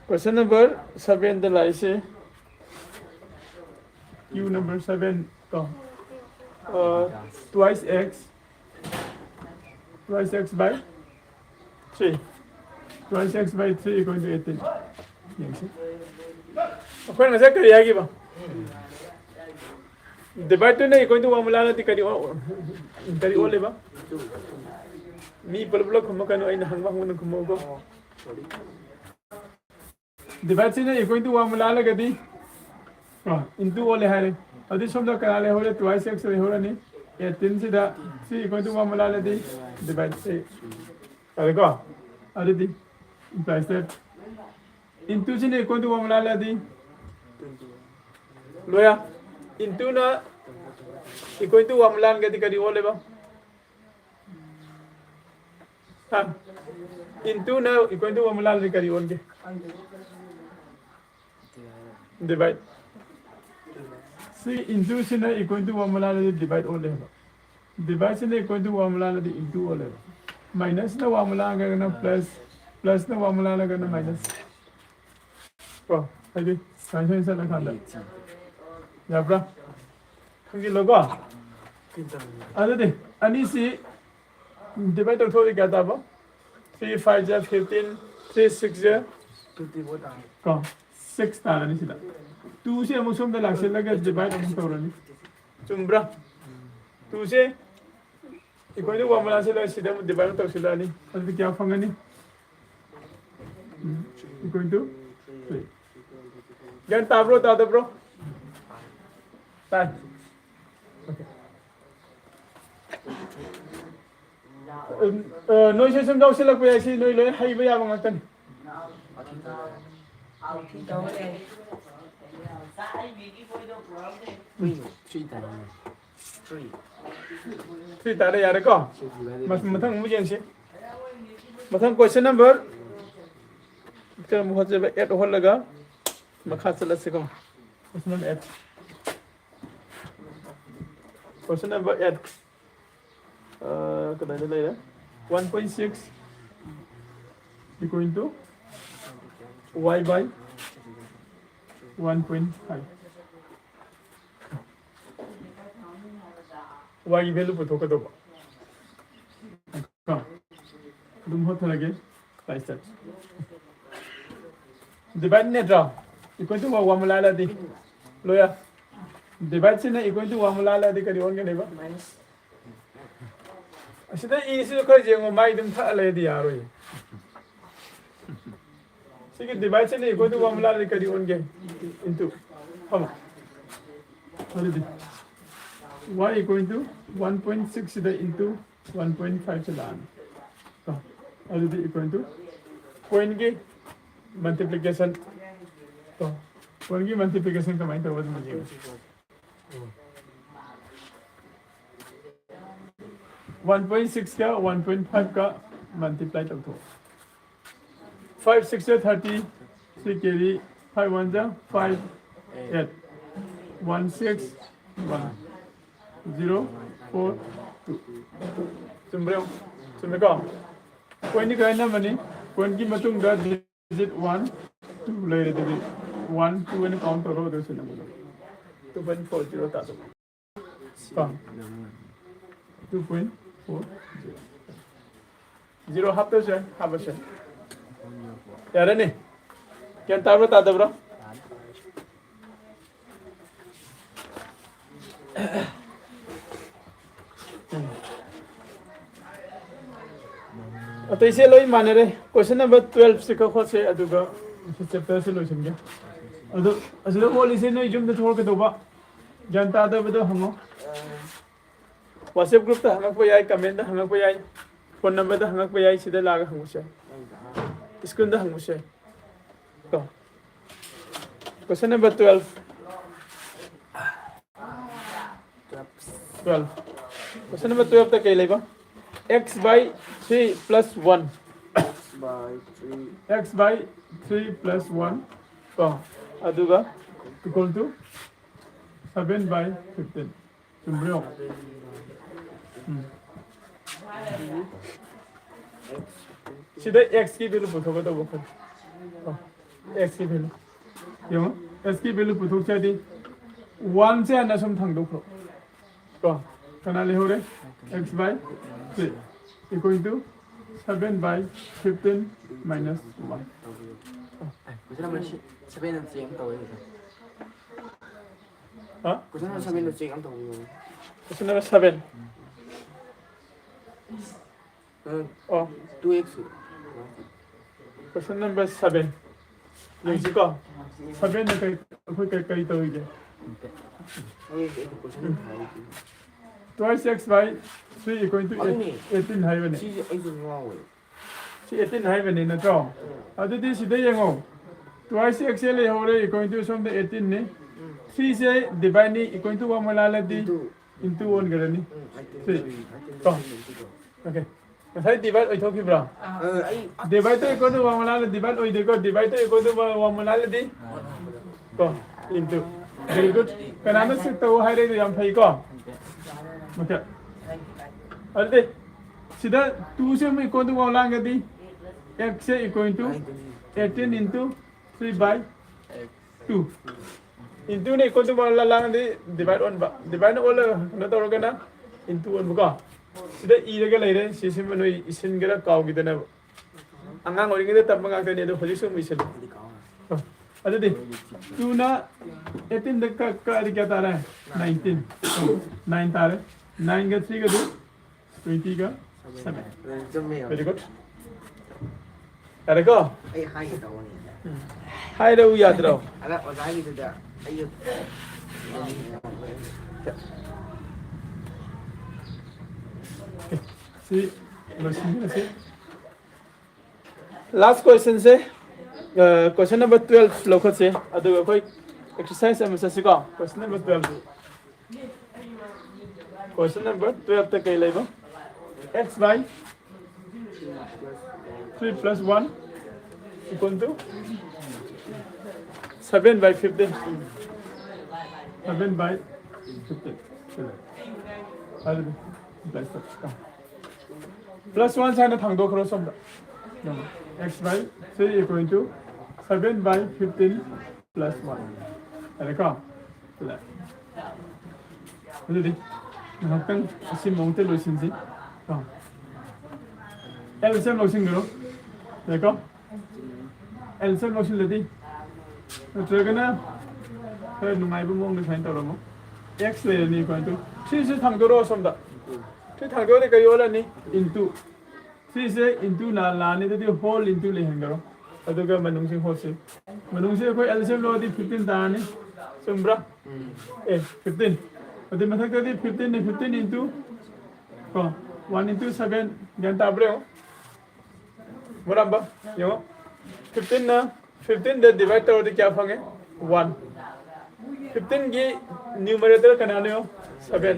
ꯀꯣꯏꯁꯟ ꯅꯝꯕꯔ ꯁꯚꯦꯟꯗ ꯂꯥꯛꯏꯁꯦ, ꯀ꯭ꯌꯨ ꯅꯝꯕꯔ ꯁꯚꯦꯟ ꯀꯣ, twice x, twice x by three, twice x by three equal to eighteen꯫ ꯌꯦꯡꯁꯤ꯫ ꯑꯩꯈꯣꯏꯅ ꯉꯁꯥꯏ ꯀꯔꯤ ꯍꯥꯏꯈꯤꯕ? ꯗꯤꯚꯥꯏꯠ ꯇꯨꯅ ꯏꯀꯣꯏ ꯇꯨ ꯋꯥꯡꯃ ꯂꯥꯜꯂꯗꯤ ꯀꯔꯤ ꯑꯣ-, ꯀꯔꯤ ꯑꯣꯜꯂꯦꯕ? ꯃꯤ ꯄꯨꯂꯞ ꯄꯨꯂꯞ ꯈꯨꯝꯃꯛꯀꯅꯨ, ꯑꯩꯅ ꯍꯪꯕ ꯍꯪꯕꯗ ꯈꯨꯝꯃꯛꯎꯀꯣ꯫ ꯗꯤꯚꯥꯏꯠꯁꯤꯅ ꯏꯀꯣꯏ ꯇꯨ ꯋꯥꯡꯃ ꯂꯥꯜꯂꯒꯗꯤ ꯏꯟꯇꯨ ꯑꯣꯜꯂꯦ ꯍꯥꯏꯔꯦ꯫ ꯑꯗꯨꯗꯤ ꯁꯣꯝꯗ ꯀꯅꯥ ꯂꯩꯍꯧꯔꯦ? Twice x ꯂꯩꯍꯧꯔꯅꯤ꯫ ꯑꯩꯠꯇꯤꯟꯁꯤꯗ ꯁꯤ ꯏꯀꯣꯏ ꯇꯨ ꯋꯥꯡꯃ ꯂꯥꯜꯂꯗꯤ ꯗꯤꯚꯥꯏꯠ ꯁꯤ ꯌꯥꯔꯦꯀꯣ? ꯑꯗꯨꯗꯤ implies that ꯏꯟꯇꯨꯁꯤꯅ ꯏꯀꯣꯏ ꯇꯨ ꯋꯥꯡꯃ ꯂꯥꯜꯂꯗꯤ ꯂꯣꯌꯥ ꯏꯟꯇꯨꯅ ꯏꯀꯣꯏ ꯇꯨ ꯋꯥꯡꯃ ꯂꯥꯜꯂꯒꯗꯤ ꯀꯔꯤ ꯑꯣꯜꯂꯦꯕ? ꯍꯥ? ꯏꯟꯇꯨꯅ ꯏꯀꯣꯏ ꯇꯨ ꯋꯥꯡꯃ ꯂꯥꯜꯂꯗꯤ ꯀꯔꯤ ꯑꯣꯟꯒꯦ? ꯗꯤꯚꯥꯏꯠ꯫ ꯁꯤ ꯏꯟꯇꯨꯁꯤꯅ ꯏꯀꯣꯏ ꯇꯨ ꯋꯥꯡꯃ ꯂꯥꯜꯂꯗꯤ ꯗꯤꯚꯥꯏꯠ ꯑꯣꯜꯂꯦꯕ꯫ ꯗꯤꯚꯥꯏꯠꯁꯤꯅ ꯏꯀꯣꯏ ꯇꯨ ꯋꯥꯡꯃ ꯂꯥꯜꯂꯗꯤ ꯏꯟꯇꯨ ꯑꯣꯜꯂꯦꯕ꯫ ꯃꯥꯏꯅꯁꯅ ꯋꯥꯡꯃ ꯂꯥꯜꯂꯒꯅ ꯄ꯭ꯂꯁ, ꯄ꯭ꯂꯁꯅ ꯋꯥꯡꯃ ꯂꯥꯜꯂꯒꯅ ꯃꯥꯏꯅꯁ꯫ ꯀꯣ ꯍꯥꯏꯗꯤ ꯁꯨꯃꯥꯏꯅ ꯁꯨꯃꯥꯏꯅ ꯆꯠꯂꯀꯥꯟꯗ ꯌꯥꯕ꯭ꯔꯥ? ꯈꯪꯖꯤꯜꯂꯣꯀꯣ꯫ ꯑꯗꯨꯗꯤ ꯑꯅꯤꯁꯤ ꯗꯤꯚꯥꯏꯠ ꯇꯧꯊꯣꯛꯑꯗꯤ ꯀꯌꯥ ꯇꯥꯕ? Three five ꯖꯥ fifteen, three six ꯖꯥ ꯀꯣ ꯁꯤꯛꯁ ꯇꯥꯔꯅꯤ ꯁꯤꯗ꯫ ꯇꯨꯁꯦ ꯑꯃꯨꯛ ꯁꯣꯝꯗ ꯂꯥꯛꯁꯤꯜꯂꯒ ꯗꯤꯚꯥꯏꯠ ꯑꯃꯨꯛ ꯇꯧꯔꯅꯤ꯫ ꯆꯨꯝꯕ꯭ꯔꯥ? ꯇꯨꯁꯦ ꯏꯀꯣꯏ ꯇꯨ ꯋꯥꯡꯃ ꯂꯥꯜꯂꯒ ꯁꯤꯗ ꯑꯃꯨꯛ ꯗꯤꯚꯥꯏꯠ ꯇꯧꯁꯤꯜꯂꯛꯑꯅꯤ꯫ ꯑꯗꯨꯗꯤ ꯀꯌꯥ ꯐꯪꯒꯅꯤ? ꯏꯀꯣꯏ ꯇꯨ ꯊ꯭ꯔꯤ꯫ ꯒ꯭ꯌꯥꯟ ꯇꯥꯕ꯭ꯔꯣ ꯇꯥꯗꯕ꯭ꯔꯣ? ꯇꯥꯏ꯫ ꯎꯝ, ꯑ, ꯅꯣꯏꯁꯨ ꯁꯨꯝ ꯌꯥꯎꯁꯤꯜꯂꯛꯄ ꯌꯥꯏ, ꯁꯤ ꯅꯣꯏ ꯂꯣꯏ ꯍꯩꯕ ꯌꯥꯕ ꯉꯥꯛꯇꯅꯤ꯫ Three ꯇꯥꯔꯦ, ꯌꯥꯔꯦꯀꯣ? ꯃꯊꯪ ꯑꯃꯨꯛ ꯌꯦꯡꯁꯤ꯫ ꯃꯊꯪ question number, ꯀꯩꯅꯣ ꯑꯃꯨꯛ ꯍꯣꯠꯆꯕ, eight ꯍꯣꯠꯂꯒ ꯃꯈꯥ ꯆꯠꯂꯁꯤꯀꯣ꯫ Question number eight꯫ Question number eight꯫ ꯑ, ꯀꯗꯥꯏꯗ ꯂꯩꯔꯦ? One point six equal to y by one point five꯫ Y ꯒꯤ value ꯄꯨꯊꯣꯛꯀꯗꯧꯕ꯫ ꯀꯣ? ꯑꯗꯨꯝ ꯍꯣꯠꯊꯔꯒꯦ꯫ Right side꯫ Divide ꯅꯠꯇ꯭ꯔꯣ? Equal to one ꯃꯨꯛ ꯂꯥꯜꯂꯗꯤ꯫ ꯂꯣꯏꯔꯦ꯫ Divide ꯁꯤꯅ equal to one ꯃꯨꯛ ꯂꯥꯜꯂꯗꯤ ꯀꯔꯤ ꯑꯣꯟꯒꯅꯦꯕ? ꯑꯁꯤꯗ ꯏꯁꯤꯁꯨ ꯈꯔ ꯌꯦꯡꯉꯣ, ꯃꯥꯏ ꯑꯗꯨꯝ ꯊꯛꯑ ꯂꯩꯔꯗꯤ ꯌꯥꯔꯣꯏ꯫ ꯁꯤꯒꯤ divide ꯁꯤꯅ equal to one ꯃꯨꯛ ꯂꯥꯜꯂꯗꯤ ꯀꯔꯤ ꯑꯣꯟꯒꯦ? Into꯫ ꯐꯝꯃꯣ꯫ ꯑꯗꯨꯗꯤ y equal to one point six ꯁꯤꯗ into one point five ꯁꯤ ꯂꯥꯛꯑꯅꯤ꯫ ꯀꯣ? ꯑꯗꯨꯗꯤ equal to point ꯒꯤ multiplication꯫ ꯀꯣ? Point ꯒꯤ multiplication ꯀꯃꯥꯏꯅ ꯇꯧꯕ ꯑꯗꯨꯝ ꯌꯦꯡꯉꯁꯤ꯫ One point six ꯀ one point five ꯀ multiply ꯇꯧꯊꯣꯛꯑꯣ꯫ Five six ꯖ thirty, three carry, five one ꯖ five, eight, one six, one, zero, four, two꯫ ꯆꯨꯝꯕ꯭ꯔꯥ ꯌꯦꯡꯉꯨ꯫ ꯆꯨꯝꯃꯦꯀꯣ? Point ꯗꯤ ꯀꯃꯥꯏꯅ ꯅꯝꯃꯅꯤ? Point ꯀꯤ ꯃꯇꯨꯡꯗ digit one, two ꯂꯩꯔꯦ, ꯑꯗꯨꯗꯤ one, two ꯑꯅ count ꯇꯧꯔꯣ, ꯑꯗꯨꯒ ꯁꯤ ꯅꯝꯃꯣ꯫ Two point four zero ꯇꯥꯗꯧꯕ꯫ ꯀꯣ? Two point four zero꯫ Zero ꯍꯥꯞꯇꯣꯏꯁꯦ, ꯍꯥꯞꯄꯁꯦ꯫ ꯌꯥꯔꯦꯅꯦ? ꯒ꯭ꯌꯥꯟ ꯇꯥꯕ꯭ꯔꯣ, ꯇꯥꯗꯕ꯭ꯔꯣ? ꯑꯇꯩꯁꯦ ꯂꯣꯏ ꯃꯥꯟꯅꯔꯦ꯫ Question number twelve ꯁꯤ ꯈꯛ ꯍꯣꯠꯁꯦ, ꯑꯗꯨꯒ ꯆꯦꯞꯇꯔꯁꯦ ꯂꯣꯏꯁꯤꯟꯒꯦ꯫ ꯑꯗꯨ ꯑꯁꯤꯗ ꯍꯣꯠꯂꯤꯁꯦ ꯅꯣꯏ ꯌꯨꯝꯗ ꯊꯣꯛꯂꯛꯀꯗꯧꯕ꯫ ꯒ꯭ꯌꯥꯟ ꯇꯥꯗꯕꯗꯣ ꯍꯪꯉꯣ꯫ WhatsApp groupꯇ ꯍꯪꯉꯛꯄ ꯌꯥꯏ, commentꯇ ꯍꯪꯉꯛꯄ ꯌꯥꯏ, phone numberꯗ ꯍꯪꯉꯛꯄ ꯌꯥꯏ, ꯁꯤꯗ ꯂꯥꯛꯑꯒ ꯍꯪꯕꯁꯨ ꯌꯥꯏ, screenꯗ ꯍꯪꯕꯁꯨ ꯌꯥꯏ꯫ ꯀꯣ, question number twelve. Twelve. Question number twelveꯇ ꯀꯩ ꯂꯩꯕ? X by three plus one. By three. X by three plus one. ꯀꯣ, ꯑꯗꯨꯒ equal to seven by fifteen. ꯆꯨꯝꯕ꯭ꯔꯣ? ꯎꯝ꯫ ꯁꯤꯗ X ꯀꯤ value ꯄꯨꯊꯣꯛꯀꯗꯧꯕ ꯑꯩꯈꯣꯏ꯫ ꯀꯣ, X ꯀꯤ value꯫ ꯌꯦꯡꯉꯣ, X ꯀꯤ value ꯄꯨꯊꯣꯛꯆꯔꯗꯤ, one ꯁꯦ ꯍꯥꯟꯅ ꯁꯨꯝ ꯊꯥꯡꯗꯣꯛꯈ꯭ꯔꯣ꯫ ꯀꯣ, ꯀꯅꯥ ꯂꯩꯍꯧꯔꯦ? X by three equal to seven by fifteen minus one. Question number seven ꯑꯃ check ꯑꯃ ꯇꯧꯋꯦ꯫ ꯍꯥ? Question number seven ꯗꯣ check ꯑꯃ ꯇꯧꯕꯤꯌꯣ꯫ Question number seven. ꯎꯝ, ꯑꯣ, two X꯫ Question number seven. ꯌꯦꯡꯁꯤꯀꯣ꯫ Seven ꯅ ꯀꯩ, ꯑꯩꯈꯣꯏ ꯀꯩ, ꯀꯩ ꯇꯧꯔꯤꯒꯦ? ꯍꯣꯏ, ꯑꯩ question ꯍꯥꯏꯒꯦ꯫ Twice x by three equal to ꯑꯗꯨꯅꯦ꯫ eighteen ꯍꯥꯏꯕꯅꯦ꯫ ꯁꯤꯁꯦ ꯑꯩꯁꯨ ꯉꯥꯎꯋꯦ꯫ ꯁꯤ eighteen ꯍꯥꯏꯕꯅꯤ ꯅꯠꯇ꯭ꯔꯣ? ꯑꯗꯨꯗꯤ ꯁꯤꯗ ꯌꯦꯡꯉꯣ꯫ Twice x ꯁꯦ ꯂꯩꯍꯧꯔꯦ, equal to ꯁꯣꯝꯗ eighteen ꯅꯤ꯫ Three ꯁꯦ divide ꯅꯤ, equal to one ꯃꯂꯥꯜꯂꯗꯤ Into꯫ into ꯑꯣꯟꯈ꯭ꯔꯅꯤ꯫ Um, I think Three꯫ so. I think ꯀꯣ꯫ so. Into꯫ Okay꯫ ꯉꯁꯥꯏ divide ꯑꯣꯏꯊꯣꯛꯈꯤꯕ꯭ꯔꯥ? ꯑ, ꯑꯩ Divide ꯇꯧ equal to one ꯃꯂꯥꯜꯂ divide ꯑꯣꯏꯗꯦꯀꯣ, divide ꯇꯧ equal to one ꯃꯂꯥꯜꯂꯗꯤ ꯀꯣ, into꯫ Very good꯫ ꯀꯅꯥꯅ check ꯇꯧ ꯍꯥꯏꯔꯛꯏꯗꯣ ꯌꯥꯝ ꯐꯩꯀꯣ꯫ Okay꯫ ꯑꯗꯨꯗꯤ ꯁꯤꯗ two ꯁꯦ ꯑꯃꯨꯛ equal to one ꯂꯥꯡꯒꯗꯤ x say equal to eighteen into three by two꯫ Into ꯅ equal to one ꯂꯥꯡꯒꯗꯤ divide ꯑꯣꯟꯕ, divide ꯅ ꯑꯣꯜꯂꯒ ꯀꯩꯅꯣ ꯇꯧꯔꯒꯅ into ꯑꯣꯟꯕꯀꯣ꯫ ꯁꯤꯗ ꯏꯔꯒ ꯂꯩꯔꯦ, ꯁꯤꯁꯤꯃ ꯅꯣꯏ ꯏꯁꯤꯟꯒꯦꯔꯥ ꯀꯥꯎꯈꯤꯗꯅꯕ꯫ ꯑꯉꯥꯡ ꯑꯣꯏꯔꯤꯉꯩꯗ ꯇꯝꯕ ꯉꯥꯛꯇꯅꯦ, ꯑꯗꯣ ꯍꯧꯖꯤꯛꯁꯨ ꯑꯃꯨꯛ ꯏꯁꯤꯜꯂꯨ꯫ ꯑꯗꯨꯗꯤ two ꯅ eighteen ꯗ ꯀꯛ-, ꯀꯛꯑꯗꯤ ꯀꯌꯥ ꯇꯥꯔꯦ? Nineteen꯫ Nine ꯇꯥꯔꯦ꯫ Nine ꯒ three ꯒꯗꯤ twenty ꯒ seven꯫ ꯆꯨꯝꯃꯦ꯫ Very good꯫ ꯌꯥꯔꯦꯀꯣ? ꯑꯩ ꯍꯥꯏꯒꯦ ꯇꯧꯕꯅꯤꯗ꯫ ꯍꯥꯏꯔꯛꯎ ꯌꯥꯗ꯭ꯔꯣ? ꯑꯗ ꯑꯣꯖꯥꯒꯤꯗꯨꯗ ꯑꯩ꯫ Okay꯫ ꯁꯤ ꯂꯣꯏꯁꯤꯟꯈ꯭ꯔꯁꯤ꯫ Last questionꯁꯦ, question number twelve ꯂꯧꯈꯠꯁꯦ, ꯑꯗꯨꯒ ꯑꯩꯈꯣꯏ exercise ꯑꯃ ꯆꯠꯁꯤꯀꯣ꯫ Question number twelve꯫ Question number twelveꯇ ꯀꯩ ꯂꯩꯕ? X by three plus one equal to seven by fifteen. Seven by fifteen. ꯑꯗꯨꯗꯤ plus one ꯁꯥꯏꯅ ꯊꯥꯡꯗꯣꯛꯈ꯭ꯔꯣ ꯁꯣꯝꯗ꯫ X by three equal to seven by fifteen plus one꯫ ꯌꯥꯔꯦꯀꯣ? ꯑꯗꯨꯗꯤ ꯉꯥꯏꯍꯥꯛꯇꯪ ꯑꯁꯤ ꯃꯑꯣꯡꯗ ꯂꯣꯏꯁꯤꯟꯁꯤ꯫ ꯀꯣ, L C M ꯂꯧꯁꯤꯟꯈ꯭ꯔꯣ꯫ ꯌꯥꯏꯀꯣ? L C M ꯂꯧꯁꯤꯜꯂꯗꯤ, ꯅꯠꯇ꯭ꯔꯒꯅ ꯈꯔ ꯅꯨꯡꯉꯥꯏꯕ ꯃꯑꯣꯡꯗ ꯁꯨꯃꯥꯏꯅ ꯇꯧꯔꯝꯃꯣ꯫ X ꯂꯩꯔꯅꯤ equal to three ꯁꯤ ꯊꯥꯡꯗꯣꯔꯛꯑꯣ ꯁꯣꯝꯗ꯫ Three ꯊꯥꯡꯗꯣꯛꯑꯗꯤ ꯀꯔꯤ ꯑꯣꯜꯂꯅꯤ? Into꯫ Threeꯁꯦ into ꯂꯥꯛꯑꯅꯤ, ꯑꯗꯨꯗꯤ whole into ꯂꯩꯍꯟꯈ꯭ꯔꯣ꯫ ꯑꯗꯨꯒ ꯃꯅꯨꯡꯁꯤ wholeꯁꯤ, ꯃꯅꯨꯡꯁꯤ ꯑꯩꯈꯣꯏ L C M ꯂꯧꯔꯗꯤ fifteen ꯇꯥꯔꯅꯤ꯫ ꯆꯨꯝꯕ꯭ꯔꯥ? ꯑꯦ, fifteen꯫ ꯑꯗꯨ ꯃꯊꯛꯇꯗꯤ fifteenꯅꯤ, fifteen into ꯀꯣ, one into seven꯫ ꯒ꯭ꯌꯥꯟ ꯇꯥꯕ꯭ꯔꯥ ꯌꯦꯡꯉꯣ꯫ ꯃꯣꯔꯥꯝꯕ, ꯌꯦꯡꯉꯣ꯫ Fifteenꯅ fifteenꯗ divide ꯇꯧꯔꯗꯤ ꯀꯌꯥ ꯐꯪꯉꯦ? One꯫ Fifteenꯒꯤ numerator ꯀꯅꯥꯅꯣ? Seven꯫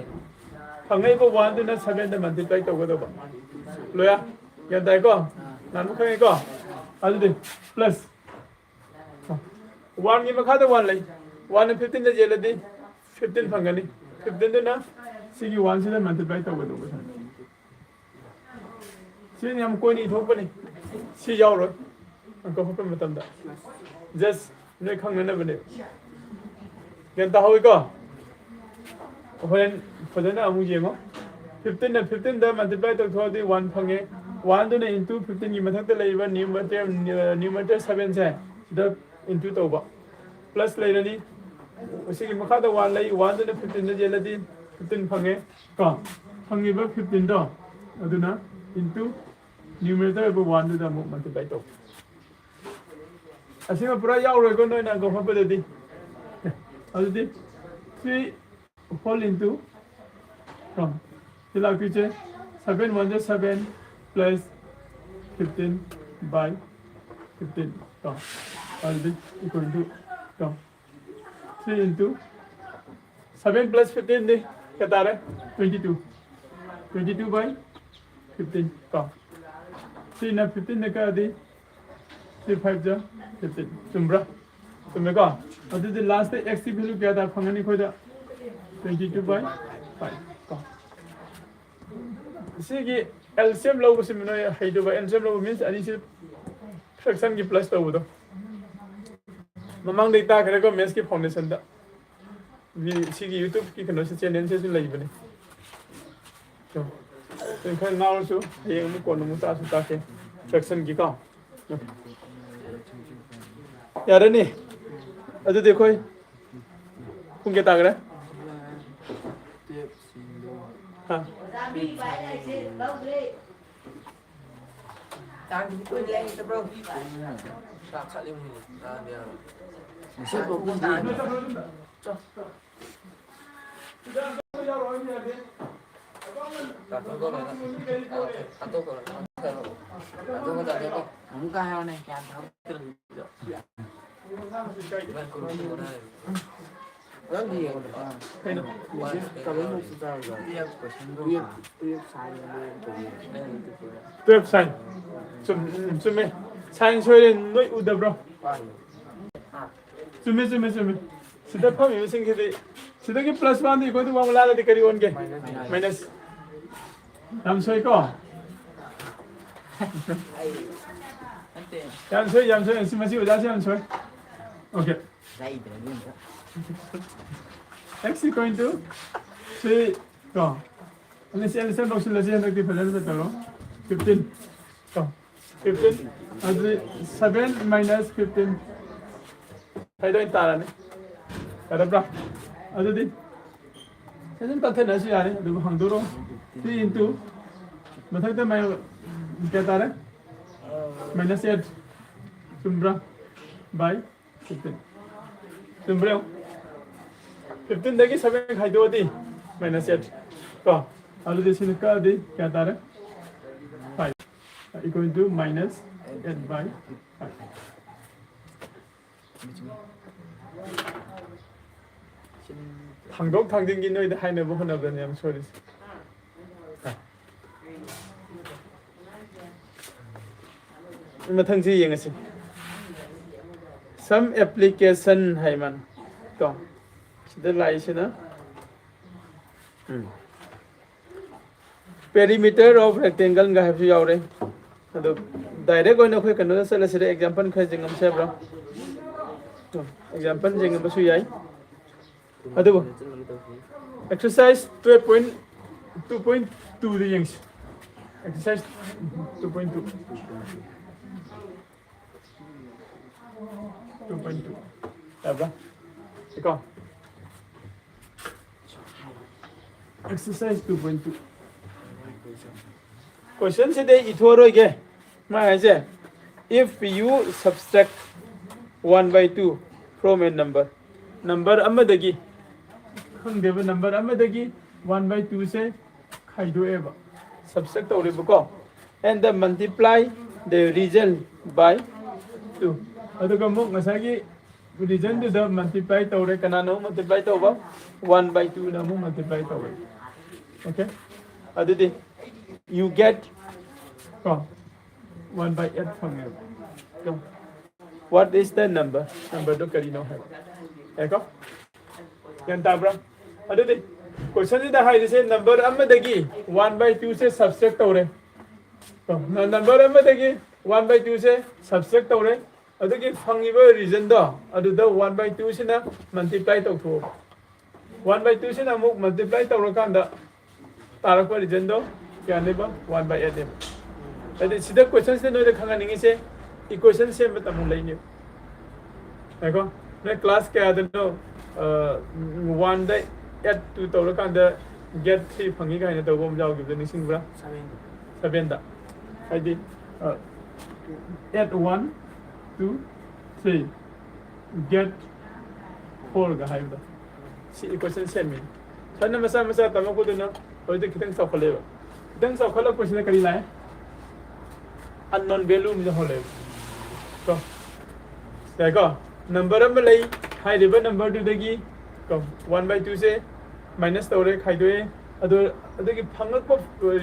ꯐꯪꯉꯛꯏꯕ oneꯗꯨꯅ sevenꯗ multiply ꯇꯧꯒꯗꯧꯕ꯫ ꯂꯣꯏꯔꯦ? ꯒ꯭ꯌꯥꯟ ꯇꯥꯏꯀꯣ? ꯉꯥꯟꯕ ꯈꯪꯉꯦꯀꯣ? ꯑꯗꯨꯗꯤ plus oneꯒꯤ ꯃꯈꯥꯗ one ꯂꯩ꯫ Oneꯅ fifteenꯗ ꯌꯦꯜꯂꯗꯤ fifteen ꯐꯪꯒꯅꯤ꯫ Fifteenꯗꯨꯅ ꯁꯤꯒꯤ oneꯁꯤꯗ multiply ꯇꯧꯒꯗꯧꯕ꯫ ꯁꯤꯅ ꯌꯥꯝ ꯀꯣꯏꯅ ꯏꯊꯣꯛꯄꯅꯤ꯫ ꯁꯤ ꯌꯥꯎꯔꯣꯏ ꯑꯪꯀ ꯍꯣꯠꯄ ꯃꯇꯝꯗ꯫ Just ꯅꯣꯏ ꯈꯪꯅꯅꯕꯅꯦ꯫ ꯒ꯭ꯌꯥꯟ ꯇꯥꯍꯧꯋꯤꯀꯣ? ꯍꯣꯔꯦꯟ ꯐꯖꯅ ꯑꯃꯨꯛ ꯌꯦꯡꯉꯣ꯫ Fifteenꯅ fifteenꯗ multiply ꯇꯧꯊꯣꯛꯑꯗꯤ one ꯐꯪꯉꯦ꯫ Oneꯗꯨꯅ into fifteenꯒꯤ ꯃꯊꯛꯇ ꯂꯩꯔꯤꯕ numerator, numerator sevenꯁꯦ ꯁꯤꯗ into ꯇꯧꯕ꯫ Plus ꯂꯩꯔꯅꯤ꯫ ꯁꯤꯒꯤ ꯃꯈꯥꯗ one ꯂꯩ꯫ Oneꯗꯨꯅ fifteenꯗ ꯌꯦꯜꯂꯗꯤ fifteen ꯐꯪꯉꯦ꯫ ꯀꯣ? ꯐꯪꯉꯤꯕ fifteenꯗꯣ ꯑꯗꯨꯅ into numerator ꯑꯣꯏꯕ oneꯗꯨꯗ ꯑꯃꯨꯛ multiply ꯇꯧ꯫ ꯑꯁꯤꯃ ꯄꯨꯔꯥ ꯌꯥꯎꯔꯣꯏꯀꯣ ꯅꯣꯏꯅ ꯑꯪꯀ ꯍꯣꯠꯄꯗꯗꯤ꯫ ꯑꯗꯨꯗꯤ three whole into ꯀꯣ, ꯁꯤ ꯂꯥꯛꯇꯣꯏꯁꯦ seven one zero seven plus fifteen by fifteen, ꯀꯣ, ꯑꯗꯨꯗꯤ equal to, ꯀꯣ, three into seven plus fifteen ꯗꯤ ꯀꯌꯥ ꯇꯥꯔꯦ? Twenty two. Twenty two by fifteen, ꯀꯣ, ꯁꯤꯅ fifteen ꯗ ꯀꯛꯑꯗꯤ three five ꯖ fifteen, ꯆꯨꯝꯕ꯭ꯔꯥ? ꯆꯨꯝꯃꯦꯀꯣ? ꯑꯗꯨꯗꯤ ꯂꯥꯁꯇ x ꯀꯤ value ꯀꯌꯥ ꯇꯥ ꯐꯪꯒꯅꯤ ꯑꯩꯈꯣꯏꯗ? Twenty two by five, ꯀꯣ꯫ ꯁꯤꯒꯤ L C M ꯂꯧꯕꯁꯤ ꯅꯣꯏ ꯍꯩꯗꯧꯕ꯫ L C M ꯂꯧꯕ means ꯑꯅꯤꯁꯤ fraction ꯒꯤ plus ꯇꯧꯕꯗꯣ꯫ ꯃꯃꯥꯡꯗꯩ ꯇꯥꯈ꯭ꯔꯦꯀꯣ, maths ꯀꯤ foundation ꯗ꯫ ꯁꯤꯒꯤ YouTube ꯀꯤ ꯀꯩꯅꯣꯁꯤ, channel ꯁꯤꯁꯨ ꯂꯩꯕꯅꯤ꯫ ꯈꯔ ꯉꯥꯎꯔꯁꯨ ꯍꯌꯦꯡ ꯑꯃꯨꯛ ꯀꯣꯟꯅ ꯑꯃꯨꯛ ꯇꯥꯛꯑꯁꯨ ꯇꯥꯛꯀꯦ, fraction ꯒꯤꯀꯣ꯫ ꯌꯥꯔꯅꯤ꯫ ꯑꯗꯨꯗꯤ ꯑꯩꯈꯣꯏ ꯄꯨꯡ ꯀꯌꯥ ꯇꯥꯈ꯭ꯔꯦ? ꯍꯥ? ꯑꯃꯨꯛꯀ ꯍꯥꯏꯔꯣꯅꯦ, ꯒ꯭ꯌꯥꯟ ꯇꯥꯍꯧꯗ꯭ꯔꯦ꯫ ꯅꯪꯗꯤ ꯌꯦꯡꯉꯣꯗꯅ꯫ ꯀꯩꯅꯣ? ꯀꯩꯅꯣ? ꯀꯩꯅꯣ? Twelve, twelve sign. Twelve sign. ꯆꯨꯝ-, ꯎꯝ, ꯆꯨꯝꯃꯦ꯫ ꯁꯥꯏꯟ ꯁꯣꯏꯔꯦ, ꯅꯣꯏ ꯎꯗꯕ꯭ꯔꯣ? ꯆꯨꯝꯃꯦ, ꯆꯨꯝꯃꯦ, ꯆꯨꯝꯃꯦ꯫ ꯁꯤꯗ ꯐꯝꯃꯤꯕꯁꯤꯡꯁꯤꯗꯤ, ꯁꯤꯗꯒꯤ plus one D equal to one ꯂꯥꯛꯑꯒꯗꯤ ꯀꯔꯤ ꯑꯣꯟꯒꯦ? ꯃꯥꯏꯅꯁ꯫ ꯌꯥꯝ ꯁꯣꯏꯀꯣ? ꯌꯥꯝ ꯁꯣꯏ, ꯌꯥꯝ ꯁꯣꯏ꯫ ꯁꯤ ꯃꯁꯤ ꯑꯣꯖꯥꯁꯤ ꯌꯥꯝ ꯁꯣꯏ꯫ Okay꯫ X equal to three ꯀꯣ꯫ ꯑꯅꯤꯁꯤ L C M ꯂꯧꯁꯤꯜꯂꯁꯤ ꯍꯟꯗꯛꯇꯤ ꯐꯖꯅ ꯇꯧꯔꯣ꯫ Fifteen ꯀꯣ꯫ Fifteen꯫ ꯑꯗꯨꯗꯤ seven minus fifteen ꯍꯥꯏꯗꯣ ꯑꯣꯏꯅ ꯇꯥꯔꯅꯤ꯫ ꯌꯥꯔꯕ꯭ꯔꯥ? ꯑꯗꯨꯗꯤ ꯐꯖꯅ ꯇꯠꯊꯅꯁꯨ ꯌꯥꯔꯦ, ꯑꯗꯨꯕꯨ ꯍꯥꯡꯗꯣꯔꯛꯑꯣ꯫ Three into ꯃꯊꯛꯇ ꯃꯌꯥꯝ ꯀꯌꯥ ꯇꯥꯔꯦ? Minus eight꯫ ꯆꯨꯝꯕ꯭ꯔꯥ? By fifteen꯫ ꯆꯨꯝꯕ꯭ꯔꯥ ꯌꯦꯡꯉꯨ꯫ Fifteen ꯗꯒꯤ seven ꯈꯥꯏꯗꯣꯛꯑꯗꯤ minus eight ꯀꯣ꯫ ꯑꯗꯨꯗꯤ ꯁꯤꯅ ꯀꯛꯑꯗꯤ ꯀꯌꯥ ꯇꯥꯔꯦ? Five equal to minus eight by five. ꯊꯥꯡꯗꯣꯛ ꯊꯥꯡꯖꯤꯟꯒꯤ ꯅꯣꯏꯗ ꯍꯥꯏꯅꯕ ꯍꯣꯠꯅꯕꯗꯅꯦ ꯌꯥꯝ ꯁꯣꯏꯔꯤꯁꯦ꯫ ꯃꯊꯪꯁꯤ ꯌꯦꯡꯉꯁꯤ꯫ Some application ꯍꯥꯏ ꯃꯥꯅ ꯀꯣ꯫ ꯁꯤꯗ ꯂꯥꯛꯏꯁꯤꯅ, ꯎꯝ, perimeter of rectangle ꯒ ꯍꯥꯏꯕꯁꯨ ꯌꯥꯎꯔꯦ꯫ ꯑꯗꯣ direct ꯑꯣꯏꯅ ꯑꯩꯈꯣꯏ ꯀꯩꯅꯣꯗ ꯆꯠꯂꯁꯤꯗ, example ꯈꯔ ꯌꯦꯡꯉꯝꯁꯦ ꯍꯥꯏꯕ꯭ꯔꯣ? Example ꯌꯦꯡꯉꯝꯕꯁꯨ ꯌꯥꯏ꯫ ꯑꯗꯨꯕꯨ exercise twelve point two point two ꯗ ꯌꯦꯡꯁꯤ꯫ Exercise two point two꯫ Two point two ꯌꯥꯕ꯭ꯔꯥ? ꯁꯤꯀꯣ? Exercise two point two꯫ Question ꯁꯤꯗꯤ ꯑꯩ ꯏꯊꯣꯛꯑꯔꯣꯏꯒꯦ꯫ ꯃꯥ ꯍꯥꯏꯁꯦ, if you subtract one by two from a number, number ꯑꯃꯗꯒꯤ, ꯈꯪꯗꯦꯕ, number ꯑꯃꯗꯒꯤ one by two say ꯈꯥꯏꯗꯣꯛꯑꯦꯕ, subtract ꯇꯧꯔꯦꯕꯀꯣ, and the multiply the result by two, ꯑꯗꯨꯒ ꯑꯃꯨꯛ ꯉꯁꯥꯏꯒꯤ result ꯗꯨꯗ multiply ꯇꯧꯔꯦ꯫ ꯀꯅꯥꯅꯣ multiply ꯇꯧꯕ? One by two ꯅ ꯑꯃꯨꯛ multiply ꯇꯧꯔꯦ꯫ Okay? ꯑꯗꯨꯗꯤ you get ꯀꯣ, one by eight ꯐꯪꯉꯦꯕ꯫ ꯀꯣ? What is the number? Number ꯗꯣ ꯀꯔꯤꯅꯣ ꯍꯥꯏꯕ꯫ ꯌꯥꯏꯀꯣ? ꯒ꯭ꯌꯥꯟ ꯇꯥꯕ꯭ꯔꯥ? ꯑꯗꯨꯗꯤ question ꯁꯤꯗ ꯍꯥꯏꯔꯤꯁꯦ number ꯑꯃꯗꯒꯤ one by two say subtract ꯇꯧꯔꯦ꯫ ꯀꯣ? ꯅ-, number ꯑꯃꯗꯒꯤ one by two say subtract ꯇꯧꯔꯦ꯫ ꯑꯗꯨꯒꯤ ꯐꯪꯉꯤꯕ result ꯗꯣ ꯑꯗꯨꯗ one by two ꯁꯤꯅ multiply ꯇꯧꯊꯣꯛꯑꯣ꯫ One by two ꯁꯤꯅ ꯑꯃꯨꯛ multiply ꯇꯧꯔꯀꯥꯟꯗ ꯇꯥꯔꯛꯄ result ꯗꯣ ꯀꯌꯥꯅꯦꯕ? One by eight ꯅꯦꯕ꯫ ꯑꯗꯨꯗꯤ ꯁꯤꯗ question ꯁꯤꯗ ꯅꯣꯏꯗ ꯈꯪꯍꯟꯅꯤꯡꯉꯤꯁꯦ equation ꯁꯦꯝꯕ ꯇꯝꯃꯨ ꯂꯩꯅꯦꯕ꯫ ꯉꯥꯏꯈꯣ, ꯅꯣꯏ class ꯀꯌꯥꯗꯅꯣ, ꯑ, one ꯗ eight two ꯇꯧꯔꯀꯥꯟꯗ get three ꯐꯪꯉꯤ ꯀꯥꯏꯅ ꯇꯧꯕ ꯑꯃ ꯌꯥꯎꯈꯤꯕꯗꯣ ꯅꯤꯡꯁꯤꯡꯕ꯭ꯔꯥ? Seven ꯗ꯫ ꯍꯥꯏꯗꯤ, ꯑ, eight one two three get four ꯒ ꯍꯥꯏꯕꯗꯣ꯫ ꯁꯤ equation ꯁꯦꯝꯃꯤ꯫ ꯁꯝꯅ ꯃꯆꯥ ꯃꯆꯥ ꯇꯝꯃꯛꯄꯗꯨꯅ ꯍꯧꯖꯤꯛꯇꯤ ꯈꯤꯇꯪ ꯆꯥꯎꯈꯠꯂꯦꯕ꯫ ꯈꯤꯇꯪ ꯆꯥꯎꯈꯠꯂꯛꯄꯁꯤꯗ ꯀꯔꯤ ꯂꯥꯛꯑꯦ? Unknown value ꯑꯃ ꯌꯥꯎꯍꯜꯂꯦꯕ꯫ ꯀꯣ, ꯌꯥꯏꯀꯣ? Number ꯑꯃ ꯂꯩ, ꯍꯥꯏꯔꯤꯕ number ꯗꯨꯗꯒꯤ ꯀꯣ, one by two say minus ꯇꯧꯔꯦ, ꯈꯥꯏꯗꯣꯛꯑꯦ꯫ ꯑꯗꯨ, ꯑꯗꯨꯒꯤ ꯐꯪꯂꯛꯄ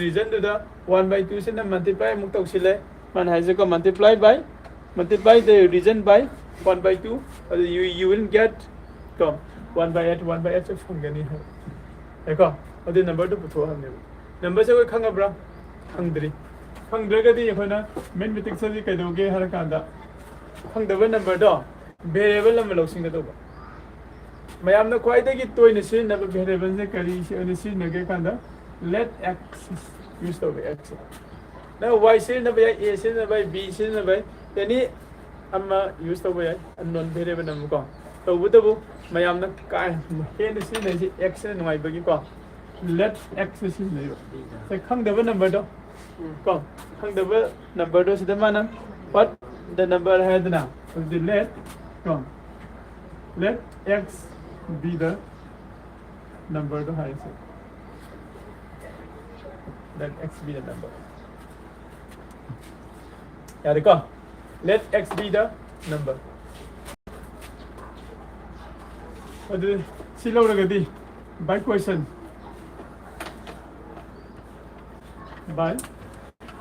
result ꯗꯨꯗ one by two ꯁꯤꯅ multiply ꯑꯃꯨꯛ ꯇꯧꯁꯤꯜꯂꯦ꯫ ꯃꯥꯅ ꯍꯥꯏꯁꯦꯀꯣ, multiply by, multiply the region by one by two, ꯑꯗꯨ you, you will get ꯀꯣ, one by eight, one by eight ꯁꯦ ꯐꯪꯒꯅꯤ ꯍꯥꯏꯕ꯫ ꯌꯥꯏꯀꯣ? ꯑꯗꯨ number ꯗꯨ ꯄꯨꯊꯣꯛꯑꯣ ꯍꯥꯏꯕꯅꯦꯕ꯫ Number ꯁꯦ ꯑꯩꯈꯣꯏ ꯈꯪꯉꯕ꯭ꯔꯥ? ꯈꯪꯗ꯭ꯔꯤ꯫ ꯈꯪꯗ꯭ꯔꯒꯗꯤ ꯑꯩꯈꯣꯏꯅ mathematics ꯇꯗꯤ ꯀꯩꯗꯧꯒꯦ ꯍꯥꯏꯔ ꯀꯥꯟꯗ, ꯈꯪꯗꯕ number ꯗꯣ variable ꯑꯃ ꯂꯧꯁꯤꯟꯒꯗꯧꯕ꯫ ꯃꯌꯥꯝꯅ ꯈ꯭ꯋꯥꯏꯗꯒꯤ ꯇꯣꯏꯅ ꯁꯤꯖꯤꯟꯅꯕ variable ꯁꯦ ꯀꯔꯤ ꯑꯣꯏꯅ ꯁꯤꯖꯤꯟꯅꯒꯦ ꯀꯥꯟꯗ, let x use ꯇꯧꯕ, x ꯁꯦ꯫ ꯅꯪ y ꯁꯤꯖꯤꯟꯅꯕ ꯌꯥꯏ, a ꯁꯤꯖꯤꯟꯅꯕ ꯌꯥꯏ, b ꯁꯤꯖꯤꯟꯅꯕ ꯌꯥꯏ, any ꯑꯃ use ꯇꯧꯕ ꯌꯥꯏ, unknown variable ꯑꯃ ꯀꯣ꯫ ꯇꯧꯕꯇꯕꯨ ꯃꯌꯥꯝꯅ ꯀꯥ ꯍꯦꯟꯅ ꯁꯤꯖꯤꯟꯅꯩꯁꯦ x ꯅ ꯅꯨꯡꯉꯥꯏꯕꯒꯤꯀꯣ꯫ Let x ꯁꯤꯖꯤꯟꯅꯩꯕ꯫ ꯁꯦ, ꯈꯪꯗꯕ number ꯗꯣ ꯀꯣ, ꯈꯪꯗꯕ number ꯗꯣ ꯁꯤꯗ ꯃꯥꯅ what the number ꯍꯥꯏꯗꯅ, ꯑꯗꯨꯗꯤ let ꯀꯣ, let x be the number ꯗꯣ ꯍꯥꯏꯔꯁꯦ꯫ Let x be the number꯫ ꯌꯥꯔꯦꯀꯣ? Let x be the number꯫ ꯑꯗꯨ ꯁꯤ ꯂꯧꯔꯒꯗꯤ by question, by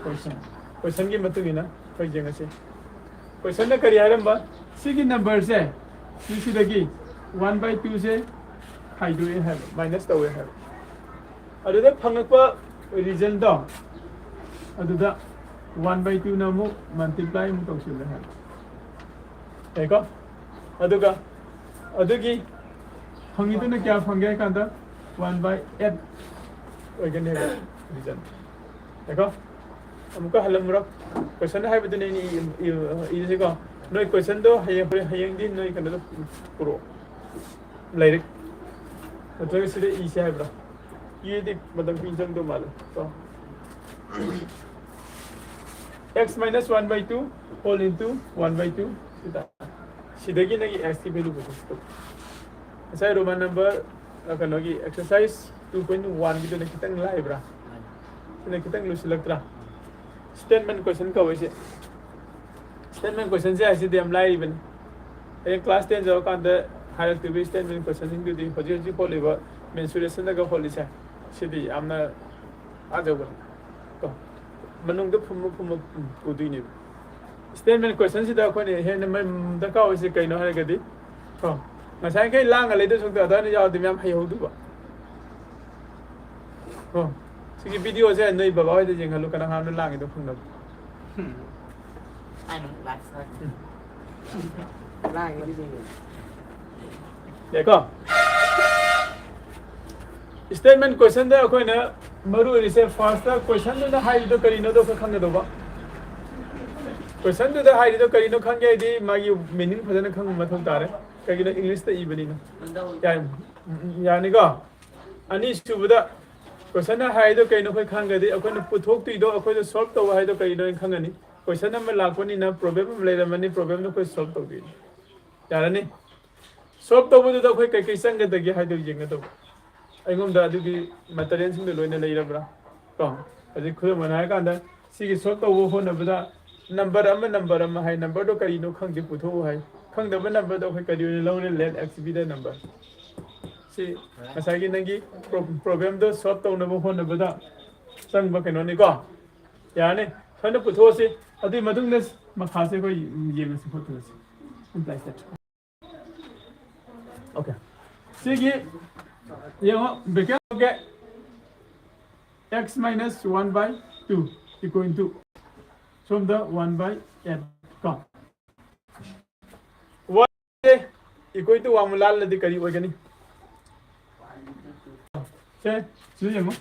question, question ꯒꯤ ꯃꯇꯨꯡ ꯏꯟꯅ ꯑꯩꯈꯣꯏ ꯌꯦꯡꯉꯁꯤ꯫ Question ꯅ ꯀꯔꯤ ꯍꯥꯏꯔꯝꯕ? ꯁꯤꯒꯤ number say, ꯁꯤꯁꯤꯗꯒꯤ one by two ꯁꯦ ꯈꯥꯏꯗꯣꯛꯑꯦ ꯍꯥꯏꯕ, minus ꯇꯧꯋꯦ ꯍꯥꯏꯕ꯫ ꯑꯗꯨꯗ ꯐꯪꯉꯛꯄ result ꯗꯣ, ꯑꯗꯨꯗ one by two ꯅ ꯑꯃꯨꯛ multiply ꯑꯃꯨꯛ ꯇꯧꯁꯤꯜꯂꯦ ꯍꯥꯏꯕ꯫ ꯌꯥꯏꯀꯣ? ꯑꯗꯨꯒ ꯑꯗꯨꯒꯤ ꯐꯪꯉꯤꯗꯨꯅ ꯀꯌꯥ ꯐꯪꯒꯦ ꯍꯥꯏ ꯀꯥꯟꯗ, one by eight ꯑꯣꯏꯒꯅꯤ ꯍꯥꯏꯕ result꯫ ꯌꯥꯏꯀꯣ? ꯑꯃꯨꯛꯀ ꯍꯜꯂꯝꯃꯨꯔꯣ꯫ Question ꯍꯥꯏꯕꯗꯨꯅꯦ ꯑꯩꯅ ꯏ-, ꯏ-, ꯏꯔꯤꯁꯤꯀꯣ꯫ ꯅꯣꯏ question ꯗꯣ ꯍꯌꯦꯡ, ꯍꯌꯦꯡꯗꯤ ꯅꯣꯏ ꯀꯩꯅꯣꯗ ꯄꯨꯔꯛꯑꯣ꯫ ꯂꯥꯏꯔꯤꯛ꯫ ꯅꯠꯇ꯭ꯔꯒ ꯁꯤꯗ ꯏꯁꯦ ꯍꯥꯏꯕ꯭ꯔꯥ? ꯏꯗꯤ ꯃꯇꯝ ꯀꯨꯏꯅ ꯆꯪꯗꯧ ꯃꯥꯜꯂꯦ꯫ ꯀꯣ? X minus one by two whole into one by two ꯁꯤꯗ꯫ ꯁꯤꯗꯒꯤ ꯅꯪꯒꯤ x ꯀꯤ value ꯄꯨꯊꯣꯛꯄ꯫ ꯉꯁꯥꯏ Roman number, ꯑ, ꯀꯩꯅꯣꯒꯤ exercise ꯇꯨ ꯄꯣꯏꯟ ꯋꯥꯟꯒꯤꯗꯨꯅ ꯈꯤꯇꯪ ꯂꯥꯏꯕ꯭ꯔꯥ? ꯁꯤꯅ ꯈꯤꯇꯪ ꯂꯨꯁꯤꯜꯂꯛꯇ꯭ꯔꯥ? Statement question ꯀꯧꯋꯦ ꯁꯤ꯫ Statement questionꯁꯦ ꯍꯥꯏꯁꯤꯗꯤ ꯌꯥꯝ ꯂꯥꯏꯔꯤꯕꯅꯤ꯫ ꯍꯌꯦꯡ class ten ꯌꯧꯔꯀꯥꯟꯗ ꯍꯥꯏꯔꯛꯇꯣꯏꯕ statement questionꯁꯤꯡꯗꯨꯗꯤ ꯍꯧꯖꯤꯛ ꯍꯧꯖꯤꯛ ꯍꯣꯠꯂꯤꯕ mensuration ꯗꯒ ꯍꯣꯠꯂꯤꯁꯦ, ꯁꯤꯗꯤ ꯌꯥꯝꯅ ꯊꯥꯖꯕꯅꯤ꯫ ꯀꯣ? ꯃꯅꯨꯡꯗ ꯐꯨꯝꯕ ꯐꯨꯝꯕ ꯄꯨꯗꯣꯏꯅꯦꯕ꯫ Statement questionꯁꯤꯗ ꯑꯩꯈꯣꯏꯅ ꯍꯦꯟꯅ ꯃ-, ꯗꯔꯀꯥꯔ ꯑꯣꯏꯁꯦ ꯀꯩꯅꯣ ꯍꯥꯏꯔꯒꯗꯤ, ꯀꯣ? ꯉꯁꯥꯏꯈꯩ ꯂꯥꯡꯉ ꯂꯩꯗꯣꯏ ꯁꯔꯨꯛꯇ ꯑꯗꯨꯃꯥꯏꯅ ꯌꯥꯎꯔꯗꯤ ꯃꯌꯥꯝ ꯍꯩꯍꯧꯗꯣꯏꯕ꯫ ꯀꯣ? ꯁꯤꯒꯤ videoꯁꯦ ꯅꯣꯏ ꯕꯕꯥ ꯍꯣꯏꯗ ꯌꯦꯡꯍꯜꯂꯨ, ꯀꯅꯥ ꯀꯅꯥꯅꯣ ꯂꯥꯡꯉꯤꯗꯣ ꯈꯪꯅꯕ꯫ ꯑꯩꯅ ꯑꯃꯨꯛ live ꯊꯥꯒꯦ꯫ ꯌꯥꯏꯀꯣ? Statement questionꯗ ꯑꯩꯈꯣꯏꯅ ꯃꯔꯨ ꯑꯣꯏꯔꯤꯁꯦ firstꯇ questionꯗꯨꯅ ꯍꯥꯏꯔꯤꯗꯣ ꯀꯔꯤꯅꯣꯗꯣ ꯑꯩꯈꯣꯏ ꯈꯪꯒꯗꯧꯕ꯫ Questionꯗꯨꯗ ꯍꯥꯏꯔꯤꯗꯣ ꯀꯔꯤꯅꯣ ꯈꯪꯒꯦ ꯍꯥꯏꯗꯤ ꯃꯥꯒꯤ meaning ꯐꯖꯅ ꯈꯪꯕ ꯃꯊꯧ ꯇꯥꯔꯦ꯫ ꯀꯩꯒꯤꯅꯣ Englishꯇ ꯏꯕꯅꯤꯅ꯫ ꯌꯥꯏ-, ꯎꯝ, ꯎꯝ, ꯌꯥꯅꯤꯀꯣ? ꯑꯅꯤꯁꯨꯕꯗ, questionꯅ ꯍꯥꯏꯗꯣ ꯀꯩꯅꯣ ꯑꯩꯈꯣꯏ ꯈꯪꯒꯗꯤ, ꯑꯩꯈꯣꯏꯅ ꯄꯨꯊꯣꯛꯇꯣꯏꯗꯣ, ꯑꯩꯈꯣꯏꯗ solve ꯇꯧꯕ ꯍꯥꯏꯗꯣ ꯀꯩꯅꯣ ꯑꯩꯅ ꯈꯪꯒꯅꯤ꯫ Question ꯑꯃ ꯂꯥꯛꯄꯅꯤꯅ, problem ꯑꯃ ꯂꯩꯔꯝꯃꯅꯤ, problemꯗꯣ ꯑꯩꯈꯣꯏ solve ꯇꯧꯗꯣꯏꯅꯤ꯫ ꯌꯥꯔꯅꯤ? Solve ꯇꯧꯕꯗꯨꯗ ꯑꯩꯈꯣꯏ ꯀꯩꯀꯩ ꯆꯪꯒꯗꯒꯦ ꯍꯥꯏꯗꯣ ꯌꯦꯡꯒꯗꯧꯕ꯫ ꯑꯩꯉꯣꯟꯗ ꯑꯗꯨꯒꯤ materialꯁꯤꯡꯗꯣ ꯂꯣꯏꯅ ꯂꯩꯔꯕ꯭ꯔꯥ? ꯀꯣ? ꯍꯧꯖꯤꯛ ꯈꯨꯗꯝ ꯑꯣꯏꯅ ꯍꯥꯏꯔꯀꯥꯟꯗ, ꯁꯤꯒꯤ solve ꯇꯧꯕ ꯍꯣꯠꯅꯕꯗ number ꯑꯃ, number ꯑꯃ ꯍꯥꯏ, numberꯗꯣ ꯀꯔꯤꯅꯣ ꯈꯪꯗꯦ, ꯄꯨꯊꯣꯛꯎ ꯍꯥꯏ꯫ ꯈꯪꯗꯕ numberꯗꯣ ꯑꯩꯈꯣꯏ ꯀꯔꯤ ꯑꯣꯏꯅ ꯂꯧꯔꯦ? Let X be the number꯫ ꯁꯤ ꯉꯁꯥꯏꯒꯤ ꯅꯪꯒꯤ pro-, problemꯗꯣ solve ꯇꯧꯅꯕ ꯍꯣꯠꯅꯕꯗ ꯆꯪꯕ ꯀꯩꯅꯣꯅꯤꯀꯣ꯫ ꯌꯥꯔꯅꯤ? ꯁꯨꯃꯥꯏꯅ ꯄꯨꯊꯣꯛꯑꯁꯤ꯫ ꯑꯗꯨꯒꯤ ꯃꯇꯨꯡꯗ ꯃꯈꯥꯁꯦ ꯑꯩꯈꯣꯏ ꯌꯦꯡꯉꯁꯤ ꯈꯣꯠꯇꯣꯛꯑꯁꯤ꯫ Simple as that꯫ Okay꯫ ꯁꯤꯒꯤ ꯌꯦꯡꯉꯣ, bracket okay꯫ X minus one by two equal to, ꯁꯣꯝꯗ one by eight ꯀꯣ꯫ One equal to one ꯑꯃꯨꯛ ꯂꯥꯜꯂꯗꯤ ꯀꯔꯤ ꯑꯣꯏꯒꯅꯤ? ꯁꯦ, ꯁꯤꯗ ꯌꯦꯡꯉꯣ꯫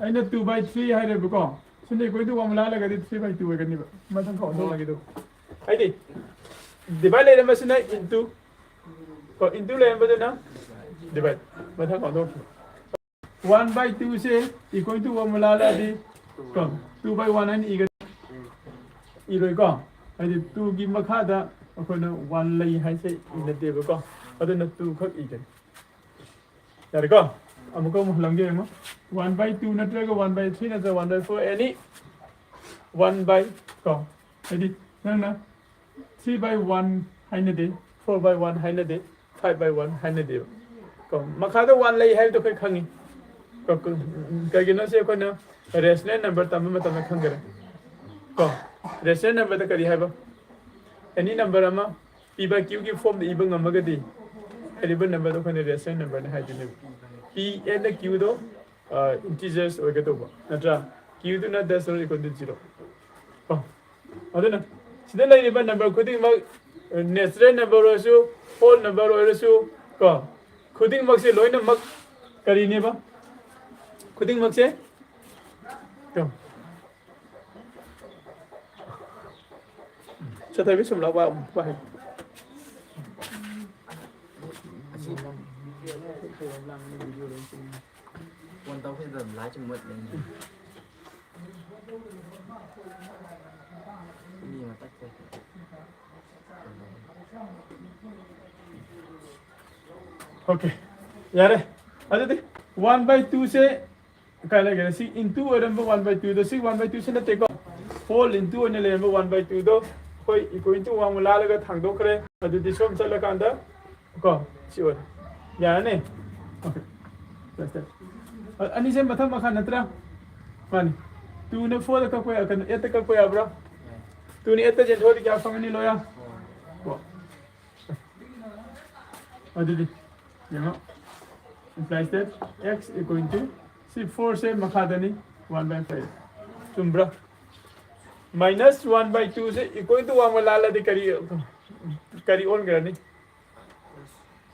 ꯑꯩꯅ two by three ꯍꯥꯏꯔꯦꯕꯀꯣ꯫ ꯁꯤꯅ equal to one ꯑꯃꯨꯛ ꯂꯥꯜꯂꯒꯗꯤ three by two ꯑꯣꯏꯒꯅꯤꯕ꯫ ꯃꯊꯪ ꯀꯥꯎꯟ ꯇꯧꯔꯒꯦ ꯑꯗꯨ꯫ ꯍꯥꯏꯗꯤ, divide ꯂꯩꯔꯝꯕꯁꯤꯅ into, ꯀꯣ, into ꯂꯩꯔꯝꯕꯗꯨꯅ divide꯫ ꯃꯊꯪ ꯀꯥꯎꯟ ꯇꯧꯔꯛꯁꯤ꯫ One by two say equal to one ꯑꯃꯨꯛ ꯂꯥꯜꯂꯗꯤ, ꯀꯣ, two by one ꯍꯥꯏꯅ ꯏꯒꯅꯤ꯫ ꯏꯔꯣꯏꯀꯣ? ꯍꯥꯏꯗꯤ twoꯒꯤ ꯃꯈꯥꯗ ꯑꯩꯈꯣꯏꯅ one ꯂꯩ ꯍꯥꯏꯁꯦ ꯏꯅꯗꯦꯕꯀꯣ꯫ ꯑꯗꯨꯅ two ꯈꯛ ꯏꯒꯅꯤ꯫ ꯌꯥꯔꯦꯀꯣ? ꯑꯃꯨꯛꯀ ꯑꯃꯨꯛ ꯍꯜꯂꯝꯒꯦ ꯌꯦꯡꯉꯣ꯫ One by two ꯅꯠꯇ꯭ꯔꯒ one by three ꯅꯠꯇ꯭ꯔꯒ one by four, any one by, ꯀꯣ, ꯍꯥꯏꯗꯤ ꯅꯪꯅ three by one ꯍꯥꯏꯅꯗꯦ, four by one ꯍꯥꯏꯅꯗꯦ, five by one ꯍꯥꯏꯅꯗꯦꯕ꯫ ꯀꯣ, ꯃꯈꯥꯗ one ꯂꯩ ꯍꯥꯏꯕꯗꯣ ꯑꯩꯈꯣꯏ ꯈꯪꯉꯤ꯫ ꯀꯣ, ꯀꯣ, ꯀꯩꯒꯤꯅꯣ ꯁꯤ ꯑꯩꯈꯣꯏꯅ rational number ꯇꯝꯕ ꯃꯇꯝꯗ ꯈꯪꯒꯅꯤ꯫ ꯀꯣ, rational numberꯗ ꯀꯔꯤ ꯍꯥꯏꯕ? Any number ꯑꯃ P by Q ꯒꯤ formꯗ ꯏꯕ ꯉꯝꯃꯒꯗꯤ ꯍꯥꯏꯔꯤꯕ numberꯗꯣ ꯑꯩꯈꯣꯏꯅ rational numberꯅꯤ ꯍꯥꯏꯗꯣꯏꯅꯦꯕ꯫ P and Qꯗꯣ integers ꯑꯣꯏꯒꯗꯧꯕ ꯅꯠꯇ꯭ꯔꯥ? Qꯗꯨꯅ less or equal to zero꯫ ꯀꯣ, ꯑꯗꯨꯅ ꯁꯤꯗ ꯂꯩꯔꯤꯕ number ꯈꯨꯗꯤꯡꯃꯛ natural number ꯑꯣꯏꯔꯁꯨ, whole number ꯑꯣꯏꯔꯁꯨ, ꯀꯣ, ꯈꯨꯗꯤꯡꯃꯛꯁꯦ ꯂꯣꯏꯅꯃꯛ ꯀꯔꯤꯅꯦꯕ? ꯈꯨꯗꯤꯡꯃꯛꯁꯦ, ꯀꯣ, ꯆꯠꯊꯕꯤ ꯁꯨꯝ ꯂꯥꯎ, ꯋꯥ, ꯋꯥ ꯍꯥꯏ꯫ ꯐꯣꯟ ꯇꯧꯕꯁꯤꯗ ꯑꯗꯨꯝ ꯂꯥꯏꯠꯁꯨ ꯃꯨꯠꯂꯦꯅꯦ꯫ ꯃꯤ ꯑꯃ ꯇꯠꯈ꯭ꯔꯦ꯫ Okay, ꯌꯥꯔꯦ꯫ ꯑꯗꯨꯗꯤ one by two ꯁꯦ ꯀꯥꯏ ꯂꯩꯒꯦ? ꯁꯤ into ꯑꯣꯏꯔꯝꯕ one by two ꯗꯣ, ꯁꯤ one by two ꯁꯤ ꯅꯠꯇꯦꯀꯣ, whole into ꯑꯣꯏꯅ ꯂꯩꯔꯝꯕ one by two ꯗꯣ ꯑꯩꯈꯣꯏ equal to one ꯂꯥꯜꯂꯒ ꯊꯥꯡꯗꯣꯛꯈ꯭ꯔꯦ꯫ ꯑꯗꯨꯗꯤ ꯁꯣꯝ ꯆꯠꯂꯀꯥꯟꯗ ꯀꯣ, ꯁꯤ ꯑꯣꯏꯔꯦ꯫ ꯌꯥꯔꯅꯤ? Okay, that's that꯫ ꯑ-, ꯑꯅꯤꯁꯦ ꯃꯊꯛ ꯃꯈꯥ ꯅꯠꯇ꯭ꯔꯥ? ꯃꯥꯅꯤ꯫ Two ꯅ four ꯗ ꯀꯛꯄ ꯌꯥ-, ꯀꯩꯅꯣ, eight ꯇ ꯀꯛꯄ ꯌꯥꯕ꯭ꯔꯥ? Two ꯅ eight ꯇ ꯌꯦꯟꯊꯣꯛꯑꯗꯤ ꯀꯌꯥ ꯐꯪꯒꯅꯤ, ꯂꯣꯌꯥ? Four꯫ ꯑꯗꯨꯗꯤ ꯌꯦꯡꯉꯣ, implies that x equal to, ꯁꯤ four say ꯃꯈꯥꯗꯅꯤ, one by five꯫ ꯆꯨꯝꯕ꯭ꯔꯥ? Minus one by two say equal to one ꯂꯥꯜꯂꯗꯤ ꯀꯔꯤ, ꯀꯔꯤ ꯑꯣꯟꯈ꯭ꯔꯅꯤ?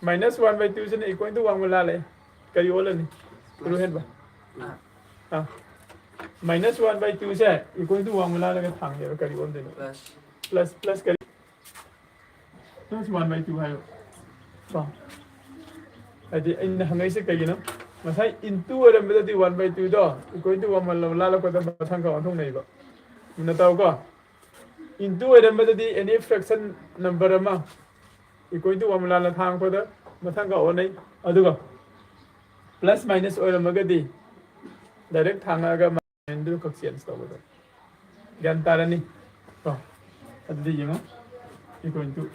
Minus one by two ꯁꯤꯅ equal to one ꯂꯥꯜꯂꯦ, ꯀꯔꯤ ꯑꯣꯜꯂꯅꯤ? ꯏꯔꯨ ꯍꯦꯟꯕ꯫ ꯑꯥ꯫ Minus one by two say equal to one ꯂꯥꯜꯂꯒ ꯊꯥꯡꯉꯦꯕ, ꯀꯔꯤ ꯑꯣꯟꯗꯣꯏꯅꯣ? Plus꯫ Plus, plus ꯀꯔꯤ? Plus one by two ꯍꯥꯏꯕ꯫ ꯀꯣ? ꯍꯥꯏꯗꯤ ꯑꯩꯅ ꯍꯪꯉꯛꯏꯁꯦ ꯀꯩꯒꯤꯅꯣ? ꯉꯁꯥꯏ into ꯑꯣꯏꯔꯝꯕꯗꯗꯤ one by two ꯗꯣ equal to one ꯂꯥꯜꯂꯛꯄꯗ ꯃꯊꯪꯒ ꯑꯣꯟꯊꯣꯛꯅꯩꯕ꯫ ꯃꯨꯟꯅ ꯇꯥꯎꯀꯣ꯫ Into ꯑꯣꯏꯔꯝꯕꯗꯗꯤ any fraction number ꯑꯃ equal to one ꯂꯥꯜꯂ ꯊꯥꯡꯉꯛꯄꯗ ꯃꯊꯪꯒ ꯑꯣꯟꯅꯩ꯫ ꯑꯗꯨꯒ Plus minus ꯑꯣꯏꯔꯝꯃꯒꯗꯤ direct ꯊꯥꯡꯉꯛꯑꯒ ꯃꯥꯏꯟꯗꯨ ꯈꯛ change ꯇꯧꯒꯗꯕ꯫ ꯒ꯭ꯌꯥꯟ ꯇꯥꯔꯅꯤ? ꯀꯣ? ꯑꯗꯨꯗꯤ ꯌꯦꯡꯉꯣ, equal to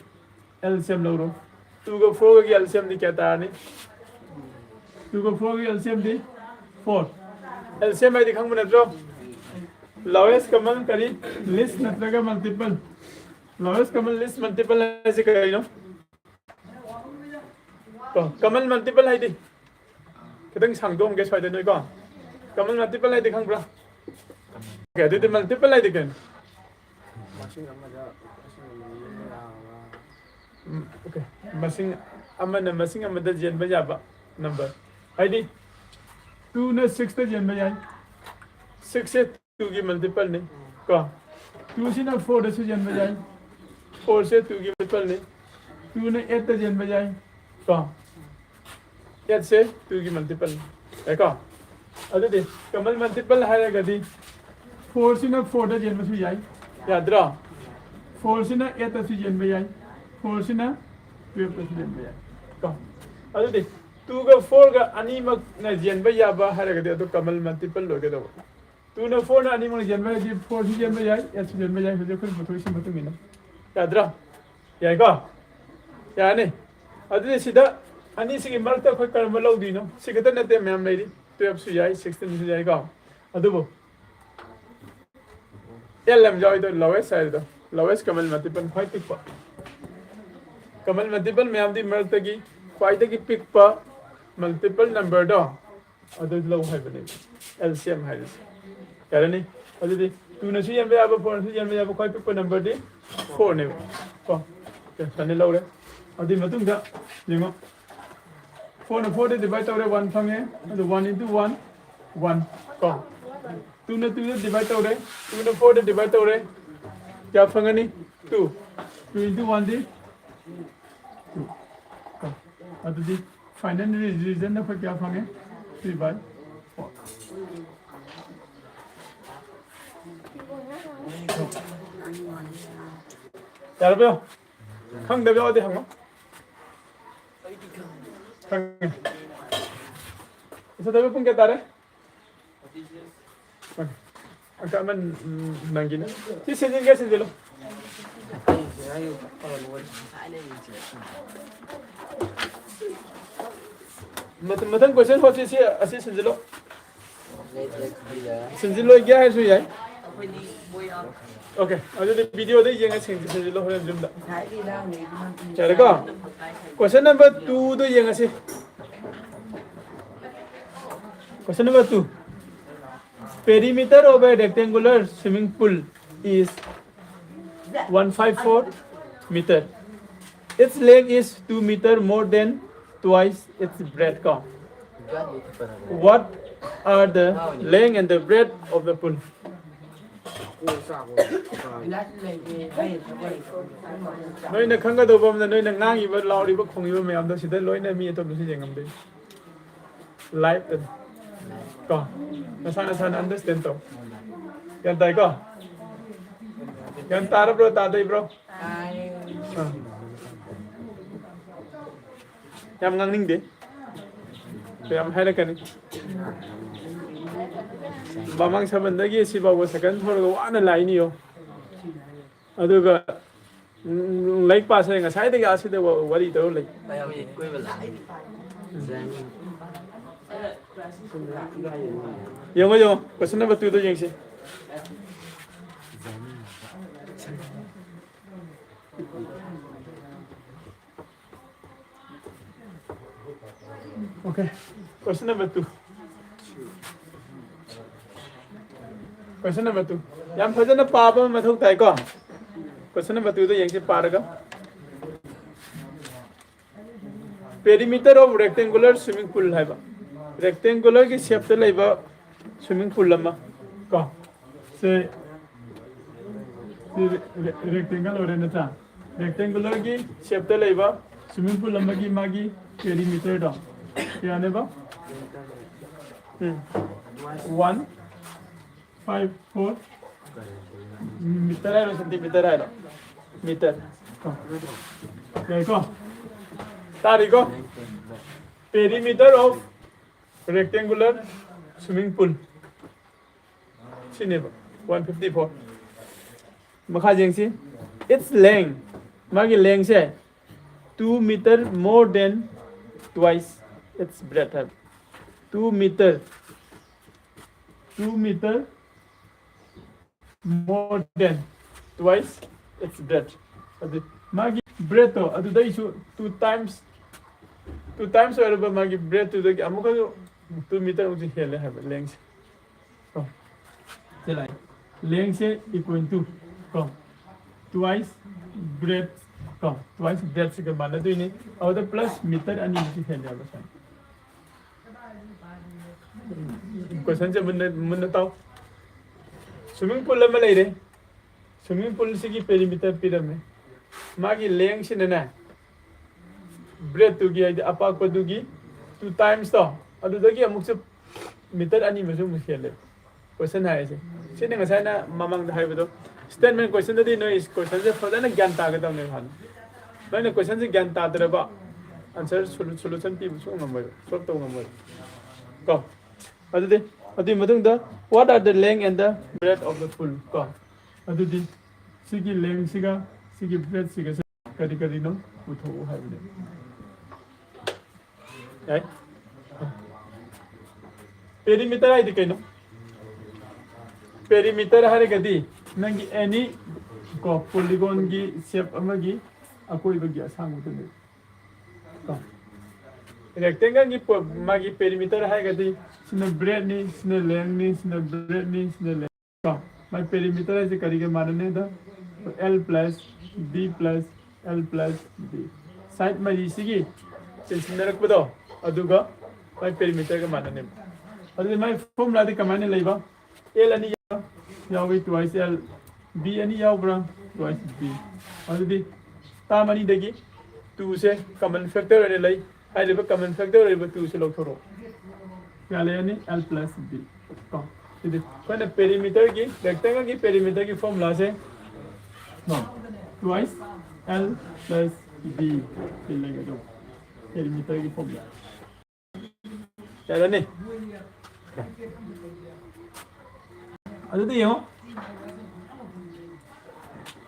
L C M ꯂꯧꯔꯣ꯫ Two ꯒ four ꯒꯒꯤ L C M ꯗꯤ ꯀꯌꯥ ꯇꯥꯔꯅꯤ? Two ꯒ four ꯒꯒꯤ L C M ꯗꯤ four꯫ L C M ꯍꯥꯏꯗꯤ ꯈꯪꯕ ꯅꯠꯇ꯭ꯔꯣ? Lowest common ꯀꯔꯤ? Least ꯅꯠꯇ꯭ꯔꯒ multiple꯫ Lowest common least multiple ꯍꯥꯏꯁꯦ ꯀꯔꯤꯅꯣ? ꯀꯣ, common multiple ꯍꯥꯏꯗꯤ? ꯈꯤꯇꯪ ꯁꯥꯡꯗꯣꯛꯑꯝꯒꯦ ꯁ꯭ꯋꯥꯏꯗ ꯅꯣꯏꯀꯣ꯫ Common multiple ꯍꯥꯏꯗꯤ ꯈꯪꯕ꯭ꯔꯥ? Okay, ꯑꯗꯨꯗꯤ multiple ꯍꯥꯏꯗꯤ ꯀꯩꯅꯣ? ꯃꯁꯤꯡ ꯑꯃꯗ ꯃꯁꯤꯡ ꯑꯃ ꯌꯦꯡꯕ ꯌꯥꯕ꯫ ꯎꯝ, okay꯫ ꯃꯁꯤꯡ ꯑꯃꯅ ꯃꯁꯤꯡ ꯑꯃꯗ ꯌꯦꯟꯕ ꯌꯥꯕ number꯫ ꯍꯥꯏꯗꯤ two ꯅ six ꯇ ꯌꯦꯟꯕ ꯌꯥꯏ꯫ Six ꯁꯦ two ꯒꯤ multiple ꯅꯤ ꯀꯣ꯫ Two ꯁꯤꯅ four ꯗꯁꯨ ꯌꯦꯟꯕ ꯌꯥꯏ꯫ Four ꯁꯦ two ꯒꯤ multiple ꯅꯤ꯫ Two ꯅ eight ꯇ ꯌꯦꯟꯕ ꯌꯥꯏ ꯀꯣ꯫ Eight ꯁꯦ two ꯒꯤ multiple ꯅꯤ꯫ ꯌꯥꯏꯀꯣ? ꯑꯗꯨꯗꯤ common multiple ꯍꯥꯏꯔꯒꯗꯤ four ꯁꯤꯅ four ꯗ ꯌꯦꯟꯕꯁꯨ ꯌꯥꯏ꯫ ꯌꯥꯗ꯭ꯔꯣ? Four ꯁꯤꯅ eight ꯇꯁꯨ ꯌꯦꯟꯕ ꯌꯥꯏ꯫ Four ꯁꯤꯅ twelve ꯇꯁꯨ ꯌꯦꯟꯕ ꯌꯥꯏ꯫ ꯀꯣ? ꯑꯗꯨꯗꯤ two ꯒ four ꯒ ꯑꯅꯤꯃꯛꯅ ꯌꯦꯟꯕ ꯌꯥꯕ ꯍꯥꯏꯔꯒꯗꯤ ꯑꯗꯨ common multiple ꯑꯣꯏꯒꯗꯧꯕ꯫ Two ꯅ four ꯅ ꯑꯅꯤꯃꯛꯅ ꯌꯦꯟꯕ ꯍꯥꯏꯗꯤ four ꯁꯨ ꯌꯦꯟꯕ ꯌꯥꯏ, eight ꯁꯨ ꯌꯦꯟꯕ ꯌꯥꯏ, ꯍꯧꯖꯤꯛ ꯑꯩꯈꯣꯏꯅ ꯄꯨꯊꯣꯛꯏꯁꯤ ꯃꯇꯨꯡ ꯏꯟꯅ꯫ ꯌꯥꯗ꯭ꯔꯥ? ꯌꯥꯏꯀꯣ? ꯌꯥꯅꯤ꯫ ꯑꯗꯨꯗꯤ ꯁꯤꯗ ꯑꯅꯤꯁꯤꯒꯤ ꯃꯔꯛꯇ ꯑꯩꯈꯣꯏ ꯀꯔꯝꯕ ꯂꯧꯗꯣꯏꯅꯣ? ꯁꯤ ꯈꯛꯇ ꯅꯠꯇꯦ, ꯃꯌꯥꯝ ꯂꯩꯔꯤ꯫ Twelve ꯁꯨ ꯌꯥꯏ, sixteen ꯁꯨ ꯌꯥꯏꯀꯣ? ꯑꯗꯨꯕꯨ L ꯑꯃ ꯌꯥꯎꯔꯤꯗꯣ, lowest ꯍꯥꯏꯔꯤꯗꯣ, lowest common multiple ꯈ꯭ꯋꯥꯏ ꯄꯤꯛꯄ꯫ Common multiple ꯃꯌꯥꯝꯗꯨꯒꯤ ꯃꯔꯛꯇꯒꯤ ꯈ꯭ꯋꯥꯏꯗꯒꯤ ꯄꯤꯛꯄ multiple number ꯗꯣ ꯑꯗꯨ ꯂꯧ ꯍꯥꯏꯕꯅꯦꯕ L C M ꯍꯥꯏꯔꯤꯁꯦ꯫ ꯌꯥꯔꯅꯤ? ꯑꯗꯨꯗꯤ two ꯅꯁꯨ ꯌꯦꯟꯕ ꯌꯥꯕ, four ꯅꯁꯨ ꯌꯦꯟꯕ ꯌꯥꯕ ꯈ꯭ꯋꯥꯏ ꯄꯤꯛꯄ number ꯗꯤ four ꯅꯦꯕ꯫ ꯀꯣ? Okay, ꯁꯨꯃꯥꯏꯅ ꯂꯧꯔꯦ꯫ ꯑꯗꯨꯒꯤ ꯃꯇꯨꯡꯗ ꯌꯦꯡꯉꯣ, four ꯅ four ꯗ divide ꯇꯧꯔꯦ, one ꯐꯪꯉꯦ꯫ ꯑꯗꯨ one into one, one꯫ ꯀꯣ? Two ꯅ two ꯗ divide ꯇꯧꯔꯦ, two ꯅ four ꯗ divide ꯇꯧꯔꯦ, ꯀꯌꯥ ꯐꯪꯒꯅꯤ? Two꯫ Two into one ꯗꯤ two꯫ ꯀꯣ? ꯑꯗꯨꯗꯤ final result ꯅ ꯑꯩꯈꯣꯏ ꯀꯌꯥ ꯐꯪꯉꯦ? Three by four꯫ ꯌꯥꯔꯕ? ꯈꯪꯗꯕ ꯌꯥꯎꯔꯗꯤ ꯍꯪꯉꯣ꯫ ꯈꯪꯉꯦ꯫ ꯁꯗꯕ ꯄꯨꯡ ꯀꯌꯥ ꯇꯥꯔꯦ? ꯑꯪꯀ ꯑꯃ ꯅꯪꯒꯤꯅ꯫ ꯁꯤ ꯁꯤꯟꯖꯤꯟꯒꯦ, ꯁꯤꯟꯖꯤꯜꯂꯨ꯫ ꯃꯊꯪ ꯀꯣꯏꯁꯟ ꯍꯣꯠꯁꯤ ꯁꯤ ꯑꯁꯤ ꯁꯤꯟꯖꯤꯜꯂꯣ꯫ ꯁꯤꯟꯖꯤꯜꯂꯣꯏꯒꯦ ꯍꯥꯏꯔꯁꯨ ꯌꯥꯏ꯫ ꯑꯣꯀꯦ, ꯑꯗꯨꯗꯤ ꯚꯤꯗꯤꯑꯣꯗ ꯌꯦꯡꯉ ꯁꯤꯟꯖꯤꯜꯂꯣ ꯍꯣꯔꯦꯟ ꯌꯨꯝꯗ꯫ ꯌꯥꯔꯦꯀꯣ? ꯀꯣꯏꯁꯟ ꯅꯝꯕꯔ ꯇꯨꯗꯣ ꯌꯦꯡꯉꯁꯤ꯫ Question number two. Perimeter of a rectangular swimming pool is one five four meter. Its length is two meter, more than twice its breadth. Ko. What are the length and the breadth of the pool? ꯅꯣꯏꯅ ꯈꯪꯒꯗꯧꯕ ꯑꯃꯅ, ꯅꯣꯏꯅ ꯉꯥꯡꯉꯤꯕ, ꯂꯥꯎꯔꯤꯕ, ꯈꯣꯡꯉꯤꯕ ꯃꯌꯥꯝꯗꯣ ꯁꯤꯗ ꯂꯣꯏꯅ ꯃꯤ ꯑꯇꯣꯞꯄꯁꯨ ꯌꯦꯡꯉꯝꯗꯣꯏꯅꯤ꯫ Live ꯇꯅꯤ꯫ ꯀꯣ, ꯅꯁꯥ ꯅꯁꯥꯅ understand ꯇꯧ꯫ ꯒ꯭ꯌꯥꯟ ꯇꯥꯏꯀꯣ? ꯒ꯭ꯌꯥꯟ ꯇꯥꯔꯕ꯭ꯔꯣ, ꯇꯥꯗ꯭ꯔꯤꯕ꯭ꯔꯣ? ꯑꯥ꯫ ꯌꯥꯝ ꯉꯥꯡꯅꯤꯡꯗꯦ꯫ ꯌꯥꯝ ꯍꯥꯏꯔꯛꯀꯅꯤ꯫ ꯃꯃꯥꯡ ꯁꯕꯟꯗꯒꯤ ꯁꯤꯐꯥꯎꯕ ꯁꯥꯏꯀꯜ ꯊꯧꯔꯒ ꯋꯥꯅ ꯂꯥꯛꯏꯅꯤꯌꯣ꯫ ꯑꯗꯨꯒ, ꯎꯝ, ꯂꯥꯏꯔꯤꯛ ꯄꯥꯁꯦ ꯉꯁꯥꯏꯗꯒꯤ ꯑꯁꯤꯗ ꯋꯥ-, ꯋꯥꯔꯤ ꯇꯧꯔ ꯂꯩ꯫ ꯃꯌꯥꯝ ꯀꯣꯏꯕ ꯂꯥꯛꯑꯦ꯫ ꯌꯦꯡꯉꯣ, ꯌꯦꯡꯉꯣ, question number two ꯗꯣ ꯌꯦꯡꯁꯤ꯫ Okay, question number two. Question number two. ꯌꯥꯝ ꯐꯖꯅ ꯄꯥꯕ ꯑꯃ ꯃꯊꯧ ꯇꯥꯏꯀꯣ꯫ Question number two ꯗꯣ ꯌꯦꯡꯁꯤ ꯄꯥꯔꯒ꯫ Perimeter of rectangular swimming pool ꯍꯥꯏꯕ꯫ Rectangular ꯒꯤ shape ꯇ ꯂꯩꯕ swimming pool ꯑꯃ ꯀꯣ꯫ ꯁꯦ, ꯁꯤ ꯔꯦ-, ꯔꯦ-, rectangle ꯑꯣꯏꯔꯦ ꯅꯠꯇ꯭ꯔꯥ? Rectangular ꯒꯤ shape ꯇ ꯂꯩꯕ swimming pool ꯑꯃꯒꯤ ꯃꯥꯒꯤ perimeter ꯗꯣ ꯀꯌꯥꯅꯦꯕ? ꯎꯝ꯫ One five four meter ꯍꯥꯏꯔꯣ, centimeter ꯍꯥꯏꯔꯣ? Meter. ꯀꯣ꯫ ꯌꯥꯏꯀꯣ? ꯇꯥꯔꯤꯀꯣ? Perimeter of Rectangular swimming pool ꯁꯤꯅꯦꯕ꯫ One fifty four꯫ ꯃꯈꯥ ꯌꯦꯡꯁꯤ꯫ Its length, ꯃꯥꯒꯤ lengthꯁꯦ two meter more than twice its breadth ꯍꯥꯏꯕ꯫ Two meter, two meter more than twice its breadth꯫ ꯑꯗꯨ ꯃꯥꯒꯤ breadthꯇꯣ ꯑꯗꯨꯗꯩꯁꯨ two times, two times ꯑꯣꯏꯔꯕ ꯃꯥꯒꯤ breadthꯇꯨꯗꯒꯤ ꯑꯃꯨꯛꯀꯁꯨ two meter ꯃꯨꯛꯁꯨ ꯍꯦꯜꯂꯦ ꯍꯥꯏꯕ lengthꯁꯦ꯫ ꯀꯣ ꯁꯤ ꯂꯥꯛꯑꯦ꯫ Lengthꯁꯦ equal to ꯀꯣ twice breadth ꯀꯣ twice breadthꯁꯤꯒ ꯃꯥꯟꯅꯗꯣꯏꯅꯤ꯫ ꯑꯗꯨꯗ plus meter ꯑꯅꯤꯃꯨꯛꯁꯨ ꯍꯦꯜꯂꯦ ꯍꯥꯏꯕ ꯁꯨꯃꯥꯏꯅ꯫ Questionꯁꯦ ꯃꯨꯟꯅ ꯃꯨꯟꯅ ꯇꯥꯎ꯫ Swimming pool ꯑꯃ ꯂꯩꯔꯦ꯫ Swimming poolꯁꯤꯒꯤ perimeter ꯄꯤꯔꯝꯃꯦ꯫ ꯃꯥꯒꯤ lengthꯁꯤꯅꯅꯦ, breadthꯇꯨꯒꯤ, ꯍꯥꯏꯗꯤ ꯑꯄꯥꯛꯄꯗꯨꯒꯤ two timesꯇꯣ, ꯑꯗꯨꯗꯒꯤ ꯑꯃꯨꯛꯁꯨ meter ꯑꯅꯤ ꯑꯃꯁꯨ ꯑꯃꯨꯛ ꯍꯦꯜꯂꯦ꯫ Question ꯍꯥꯏꯔꯤꯁꯦ ꯁꯤꯅꯤ꯫ ꯉꯁꯥꯏꯅ ꯃꯃꯥꯡꯗ ꯍꯥꯏꯕꯗꯣ, statement questionꯗꯗꯤ ꯅꯣꯏ questionꯁꯦ ꯐꯖꯅ ꯒ꯭ꯌꯥꯟ ꯇꯥꯒꯗꯕꯅꯦ ꯍꯥꯟꯅ꯫ ꯅꯣꯏꯅ questionꯁꯦ ꯒ꯭ꯌꯥꯟ ꯇꯥꯗ꯭ꯔꯕ answer solu- solution ꯄꯤꯕ ꯁꯨꯡꯉꯝ ꯉꯝꯃꯣꯏꯕ, solve ꯇꯧꯕ ꯉꯝꯃꯣꯏꯕ꯫ ꯀꯣ ꯑꯗꯨꯗꯤ ꯑꯗꯨꯒꯤ ꯃꯇꯨꯡꯗ, what are the length and the breadth of the pool? ꯀꯣ ꯑꯗꯨꯗꯤ ꯁꯤꯒꯤ lengthꯁꯤꯒ ꯁꯤꯒꯤ breadthꯁꯤꯒꯁꯦ ꯀꯔꯤ ꯀꯔꯤꯅꯣ ꯄꯨꯊꯣꯛꯎ ꯍꯥꯏꯕꯅꯦ꯫ ꯌꯥꯏ꯫ Perimeter ꯍꯥꯏꯗꯤ ꯀꯩꯅꯣ? Perimeter ꯍꯥꯏꯔꯒꯗꯤ ꯅꯪꯒꯤ any ꯀꯣ polygonꯒꯤ shape ꯑꯃꯒꯤ ꯑꯀꯣꯏꯕꯒꯤ ꯑꯁꯥꯡꯕꯗꯨꯅꯦ꯫ ꯀꯣ rectangleꯒꯤ ꯄꯣ- ꯃꯥꯒꯤ perimeter ꯍꯥꯏꯔꯒꯗꯤ ꯁꯤꯅ breadthꯅꯤ, ꯁꯤꯅ lengthꯅꯤ, ꯁꯤꯅ breadthꯅꯤ, ꯁꯤꯅ length꯫ ꯀꯣ ꯃꯥꯏ perimeter ꯍꯥꯏꯁꯦ ꯀꯔꯤꯒ ꯃꯥꯟꯅꯅꯤꯗ? L plus B plus L plus B꯫ Side ꯃꯔꯤꯁꯤꯒꯤ ꯆꯤꯟꯁꯤꯟꯅꯔꯛꯄꯗꯣ ꯑꯗꯨꯒ ꯃꯥꯏ perimeterꯒ ꯃꯥꯟꯅꯅꯦꯕ꯫ ꯑꯗꯨꯗꯤ ꯃꯥꯏ formulaꯗꯤ ꯀꯃꯥꯏꯅ ꯂꯩꯕ? L ꯑꯅꯤ ꯌꯥꯎ- ꯌꯥꯎꯏ, twice L꯫ B ꯑꯅꯤ ꯌꯥꯎꯕ꯭ꯔꯥ? Twice B꯫ ꯑꯗꯨꯗꯤ term ꯑꯅꯤꯗꯒꯤ twoꯁꯦ common factor ꯑꯣꯏꯅ ꯂꯩ꯫ ꯍꯥꯏꯔꯤꯕ common factor ꯑꯣꯏꯔꯤꯕ twoꯁꯦ ꯂꯧꯊꯣꯔꯛꯑꯣ꯫ ꯀꯌꯥ ꯂꯩꯔꯅꯤ? L plus B꯫ ꯀꯣ ꯁꯤꯗꯤ ꯑꯩꯈꯣꯏꯅ perimeterꯒꯤ, rectangleꯒꯤ perimeterꯒꯤ formulaꯁꯦ twice L plus B ꯁꯤ ꯂꯩꯒꯗꯧꯕ perimeterꯒꯤ formula꯫ ꯌꯥꯔꯅꯤ? ꯑꯗꯨꯗꯤ ꯌꯦꯡꯉꯣ,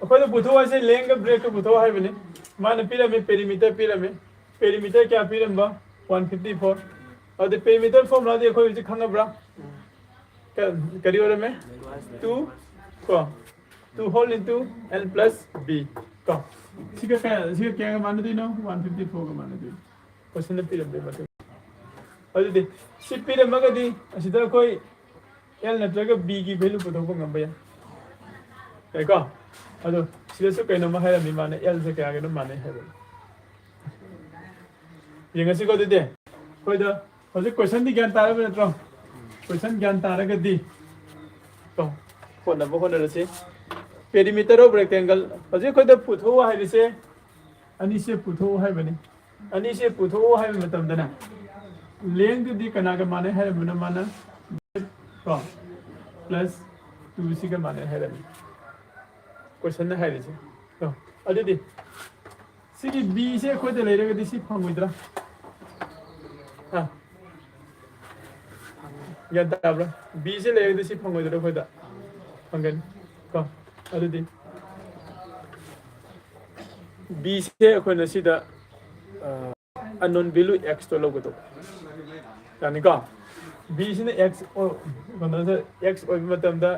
ꯑꯩꯈꯣꯏꯗ ꯄꯨꯊꯣꯛꯑꯁꯦ, ꯂꯦꯡꯒ ꯕ꯭ꯔꯦꯗꯀ ꯄꯨꯊꯣꯛꯑꯣ ꯍꯥꯏꯕꯅꯤ꯫ ꯃꯥꯅ ꯄꯤꯔꯝꯃꯤ, ꯄꯦꯔꯤꯃꯤꯇꯔ ꯄꯤꯔꯝꯃꯤ꯫ ꯄꯦꯔꯤꯃꯤꯇꯔ ꯀꯌꯥ ꯄꯤꯔꯝꯕ? One fifty four. ꯑꯗꯨꯗꯤ ꯄꯦꯔꯤꯃꯤꯇꯔ ꯐꯣꯔꯃꯨꯂꯥꯗꯤ ꯑꯩꯈꯣꯏ ꯍꯧꯖꯤꯛ ꯈꯪꯉꯕ꯭ꯔꯥ? ꯀ- ꯀꯔꯤ ꯑꯣꯏꯔꯝꯃꯦ? ꯇꯨ ꯀꯣ, two whole into L plus B ꯀꯣ꯫ ꯁꯤꯒ ꯀꯌꯥ, ꯁꯤꯒ ꯀꯌꯥꯒ ꯃꯥꯟꯅꯗꯣꯏꯅꯣ? One fifty ꯐꯣꯔꯒ ꯃꯥꯟꯅꯗꯣꯏꯅꯣ꯫ ꯀꯣꯏꯁꯟꯗ ꯄꯤꯔꯝꯕꯩ ꯃꯇꯨꯡ ꯑꯗꯨꯗꯤ ꯁꯤ ꯄꯤꯔꯝꯃꯒꯗꯤ ꯑꯁꯤꯗ ꯑꯩꯈꯣꯏ ꯑꯦꯜ ꯅꯠꯇ꯭ꯔꯒ ꯕꯤꯒꯤ ꯚꯦꯂꯨ ꯄꯨꯊꯣꯛꯄ ꯉꯝꯕ ꯌꯥꯏ꯫ ꯌꯥꯏꯀꯣ? ꯑꯗꯣ ꯁꯤꯗꯁꯨ ꯀꯩꯅꯣꯝꯃ ꯍꯥꯏꯔꯝꯃꯤ, ꯃꯥꯅ ꯑꯦꯜꯁꯦ ꯀꯌꯥꯒꯅꯣ ꯃꯥꯟꯅꯩ ꯍꯥꯏꯕ꯫ ꯌꯦꯡꯉꯁꯤꯀꯣ ꯑꯗꯨꯗꯤ꯫ ꯑꯩꯈꯣꯏꯗ ꯍꯧꯖꯤꯛ ꯀꯣꯏꯁꯟꯗꯤ ꯒ꯭ꯌꯥꯟ ꯇꯥꯔꯕ ꯅꯠꯇ꯭ꯔꯣ? ꯀꯣꯏꯁꯟ ꯒ꯭ꯌꯥꯟ ꯇꯥꯔꯒꯗꯤ ꯀꯣ, ꯍꯣꯠꯅꯕ ꯍꯣꯠꯅꯔꯁꯤ꯫ Perimeter of rectangle ꯍꯧꯖꯤꯛ ꯑꯩꯈꯣꯏꯗ ꯄꯨꯊꯣꯛꯑꯣ ꯍꯥꯏꯔꯤꯁꯦ, ꯑꯅꯤꯁꯦ ꯄꯨꯊꯣꯛꯑꯣ ꯍꯥꯏꯕꯅꯤ꯫ ꯑꯅꯤꯁꯦ ꯄꯨꯊꯣꯛꯑꯣ ꯍꯥꯏꯕ ꯃꯇꯝꯗꯅꯦ, ꯂꯦꯡꯗꯨꯗꯤ ꯀꯅꯥꯒ ꯃꯥꯟꯅꯩ ꯍꯥꯏꯔꯝꯕꯅꯣ? ꯃꯥꯅ ꯀꯣ, ꯄ꯭ꯂꯁ ꯇꯨꯁꯤꯒ ꯃꯥꯟꯅꯩ ꯍꯥꯏꯔꯝꯃꯤ꯫ ꯀꯣꯏꯁꯟꯅ ꯍꯥꯏꯔꯤꯁꯦ꯫ ꯀꯣ, ꯑꯗꯨꯗꯤ ꯁꯤꯒꯤ ꯕꯤꯁꯦ ꯑꯩꯈꯣꯏꯗ ꯂꯩꯔꯒꯗꯤ ꯁꯤ ꯐꯪꯉꯣꯏꯗ꯭ꯔꯥ? ꯍꯥ? ꯒ꯭ꯌꯥꯟ ꯇꯥꯕ꯭ꯔꯥ? ꯕꯤꯁꯦ ꯂꯩꯔꯒꯗꯤ ꯁꯤ ꯐꯪꯉꯣꯏꯗ꯭ꯔꯥ ꯑꯩꯈꯣꯏꯗ? ꯐꯪꯒꯅꯤ꯫ ꯀꯣ, ꯑꯗꯨꯗꯤ ꯕꯤꯁꯦ ꯑꯩꯈꯣꯏꯅ ꯁꯤꯗ ꯑ, unknown value ꯑꯦꯛꯁꯇꯣ ꯂꯧꯒꯗꯧꯕ꯫ ꯌꯥꯅꯤꯀꯣ? ꯕꯤꯁꯤꯅ ꯑꯦꯛꯁ ꯑꯣ-, ꯀꯩꯅꯣꯁꯦ, ꯑꯦꯛꯁ ꯑꯣꯏꯕ ꯃꯇꯝꯗ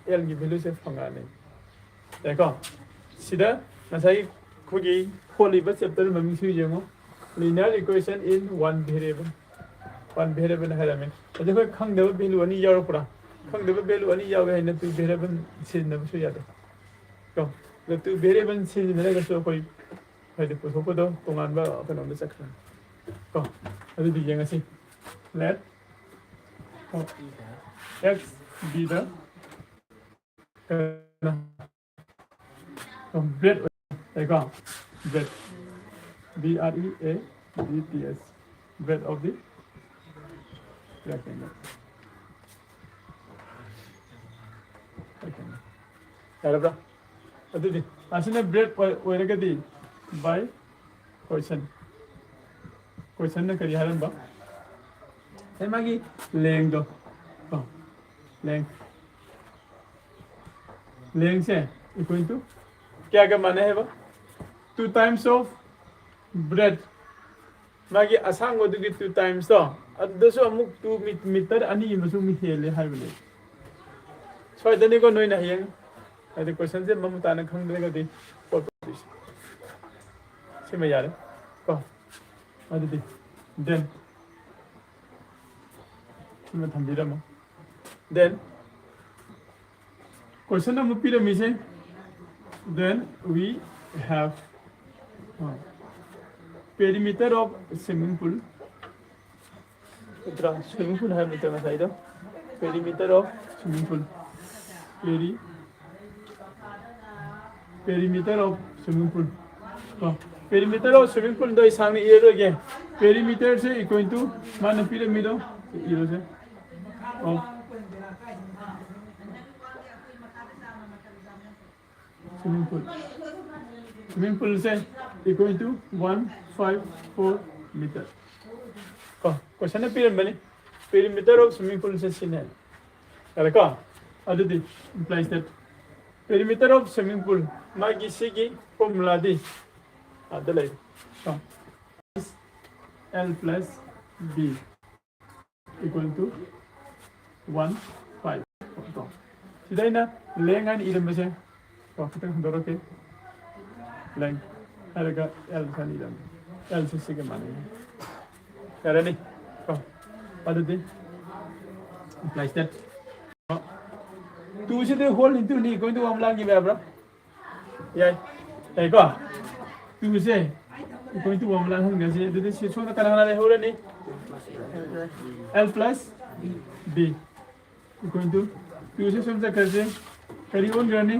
ꯑꯦꯜꯒꯤ ꯚꯦꯂꯨꯁꯦ ꯐꯪꯉꯛꯑꯅꯤ꯫ ꯌꯥꯏꯀꯣ? ꯁꯤꯗ ꯉꯁꯥꯏꯒꯤ ꯑꯩꯈꯣꯏꯒꯤ ꯍꯣꯠꯂꯤꯕ ꯆꯦꯞꯇꯔ ꯃꯃꯤꯡꯁꯨ ꯌꯦꯡꯉꯨ, Linear Equation in One Variable꯫ One Variable ꯍꯥꯏꯔꯝꯃꯦ꯫ ꯑꯗꯨ ꯑꯩꯈꯣꯏ ꯈꯪꯗꯕ ꯚꯦꯂꯨ ꯑꯅꯤ ꯌꯥꯎꯔꯛꯄ꯭ꯔꯥ? ꯈꯪꯗꯕ ꯚꯦꯂꯨ ꯑꯅꯤ ꯌꯥꯎꯋꯦ ꯍꯥꯏꯅ ꯇꯨ ꯚꯦꯔꯤꯌꯦꯕꯜ ꯁꯤꯖꯤꯟꯅꯕꯁꯨ ꯌꯥꯗꯦ꯫ ꯀꯣ? ꯑꯗꯣ ꯇꯨ ꯚꯦꯔꯤꯌꯦꯕꯜ ꯁꯤꯖꯤꯟꯅꯔꯒꯁꯨ ꯑꯩꯈꯣꯏ ꯍꯥꯏꯗꯤ ꯄꯨꯊꯣꯛꯄꯗꯣ ꯇꯣꯉꯥꯟꯕ ꯀꯩꯅꯣꯝꯗ ꯆꯠꯈ꯭ꯔꯅꯤ꯫ ꯀꯣ? ꯑꯗꯨꯗꯤ ꯌꯦꯡꯉꯁꯤ꯫ Let x be the bread ꯑꯣꯏ-, ꯀꯣ? Bread. B R E A D T S꯫ Breadth of the rectangle꯫ ꯌꯥꯔꯕ꯭ꯔꯥ? ꯑꯗꯨꯗꯤ ꯑꯁꯤꯅ ꯕ꯭ꯔꯦꯗ ꯑꯣꯏ-, ꯑꯣꯏꯔꯒꯗꯤ by question꯫ ꯀꯣꯏꯁꯟꯅ ꯀꯔꯤ ꯍꯥꯏꯔꯝꯕ? ꯑꯩ ꯃꯥꯒꯤ lengthꯗꯣ, ꯀꯣ, length, lengthꯁꯦ equal to ꯀꯌꯥꯒ ꯃꯥꯟꯅꯩ ꯍꯥꯏꯕ? Two times of breadth, ꯃꯥꯒꯤ ꯑꯁꯥꯡꯕꯗꯨꯒꯤ two timesꯇꯣ, ꯑꯗꯨꯗꯁꯨ ꯑꯃꯨꯛ two meter, ꯑꯅꯤ ꯑꯃꯁꯨ ꯑꯃꯨꯛ ꯍꯦꯜꯂꯦ ꯍꯥꯏꯕꯅꯦ꯫ ꯁꯣꯏꯗꯅꯤꯀꯣ ꯅꯣꯏꯅ ꯍꯌꯦꯡ, ꯍꯥꯏꯗꯤ questionꯁꯦ ꯃꯃꯨꯠ ꯇꯥꯅ ꯈꯪꯗ꯭ꯔꯒꯗꯤ ꯄꯣꯠ ꯁꯤꯃ ꯌꯥꯔꯦ ꯀꯣ꯫ ꯑꯗꯨꯗꯤ then ꯁꯤꯃ ꯊꯝꯕꯤꯔꯝꯃꯣ꯫ Then question ꯑꯃ ꯄꯤꯔꯝꯃꯤꯁꯦ, then we have perimeter of swimming pool. ꯅꯠꯇ꯭ꯔꯥ? Swimming pool ꯍꯥꯏꯕ ꯅꯠꯇ꯭ꯔꯥ ꯉꯁꯥꯏꯗꯣ? Perimeter of swimming pool. Peri-, perimeter of swimming pool. ꯀꯣ, perimeter of swimming poolꯗꯣ ꯑꯩ ꯁꯥꯡꯅ ꯏꯔꯔꯣꯏꯒꯦ꯫ Perimeterꯁꯦ equal to ꯃꯥꯅ ꯄꯤꯔꯝꯃꯤꯗꯣ ꯏꯔꯣꯁꯦ꯫ Of swimming pool. Swimming poolꯁꯦ equal to one five four meter. ꯀꯣ, questionꯗ ꯄꯤꯔꯝꯕꯅꯤ, perimeter of swimming poolꯁꯦ ꯁꯤꯅꯦ꯫ ꯌꯥꯔꯦꯀꯣ? ꯑꯗꯨꯗꯤ implies that perimeter of swimming pool, ꯃꯥꯒꯤ ꯁꯤꯒꯤ formulaꯗꯤ ꯑꯗ ꯂꯩ꯫ ꯀꯣ? L plus B equal to one five. ꯀꯣ, ꯁꯤꯗ ꯑꯩꯅ length ꯍꯥꯏꯅ ꯏꯔꯝꯕꯁꯦ, ꯀꯣ, ꯈꯤꯇꯪ ꯍꯟꯗꯣꯔꯛꯀꯦ꯫ Length ꯍꯥꯏꯔꯒ L ꯍꯥꯏꯅ ꯏꯔꯝꯃꯦ꯫ Lꯁꯦ ꯁꯤꯒ ꯃꯥꯟꯅꯩ꯫ ꯌꯥꯔꯅꯤ? ꯀꯣ, ꯑꯗꯨꯗꯤ implies that two CD whole intoꯅꯤ, equal to one ꯂꯥꯡꯈꯤꯕ ꯌꯥꯕ꯭ꯔꯥ? ꯌꯥꯏ꯫ ꯌꯥꯏꯀꯣ? Twoꯁꯦ equal to one ꯂꯥꯡꯍꯟꯈ꯭ꯔꯁꯤ꯫ ꯑꯗꯨꯗꯤ ꯁꯤ ꯁꯣꯝꯗ ꯀꯅꯥ ꯀꯅꯥ ꯂꯩꯍꯧꯔꯅꯤ? L plus B equal to twoꯁꯦ ꯁꯣꯝ ꯆꯠꯈ꯭ꯔꯁꯤ꯫ ꯀꯔꯤ ꯑꯣꯟꯈ꯭ꯔꯅꯤ?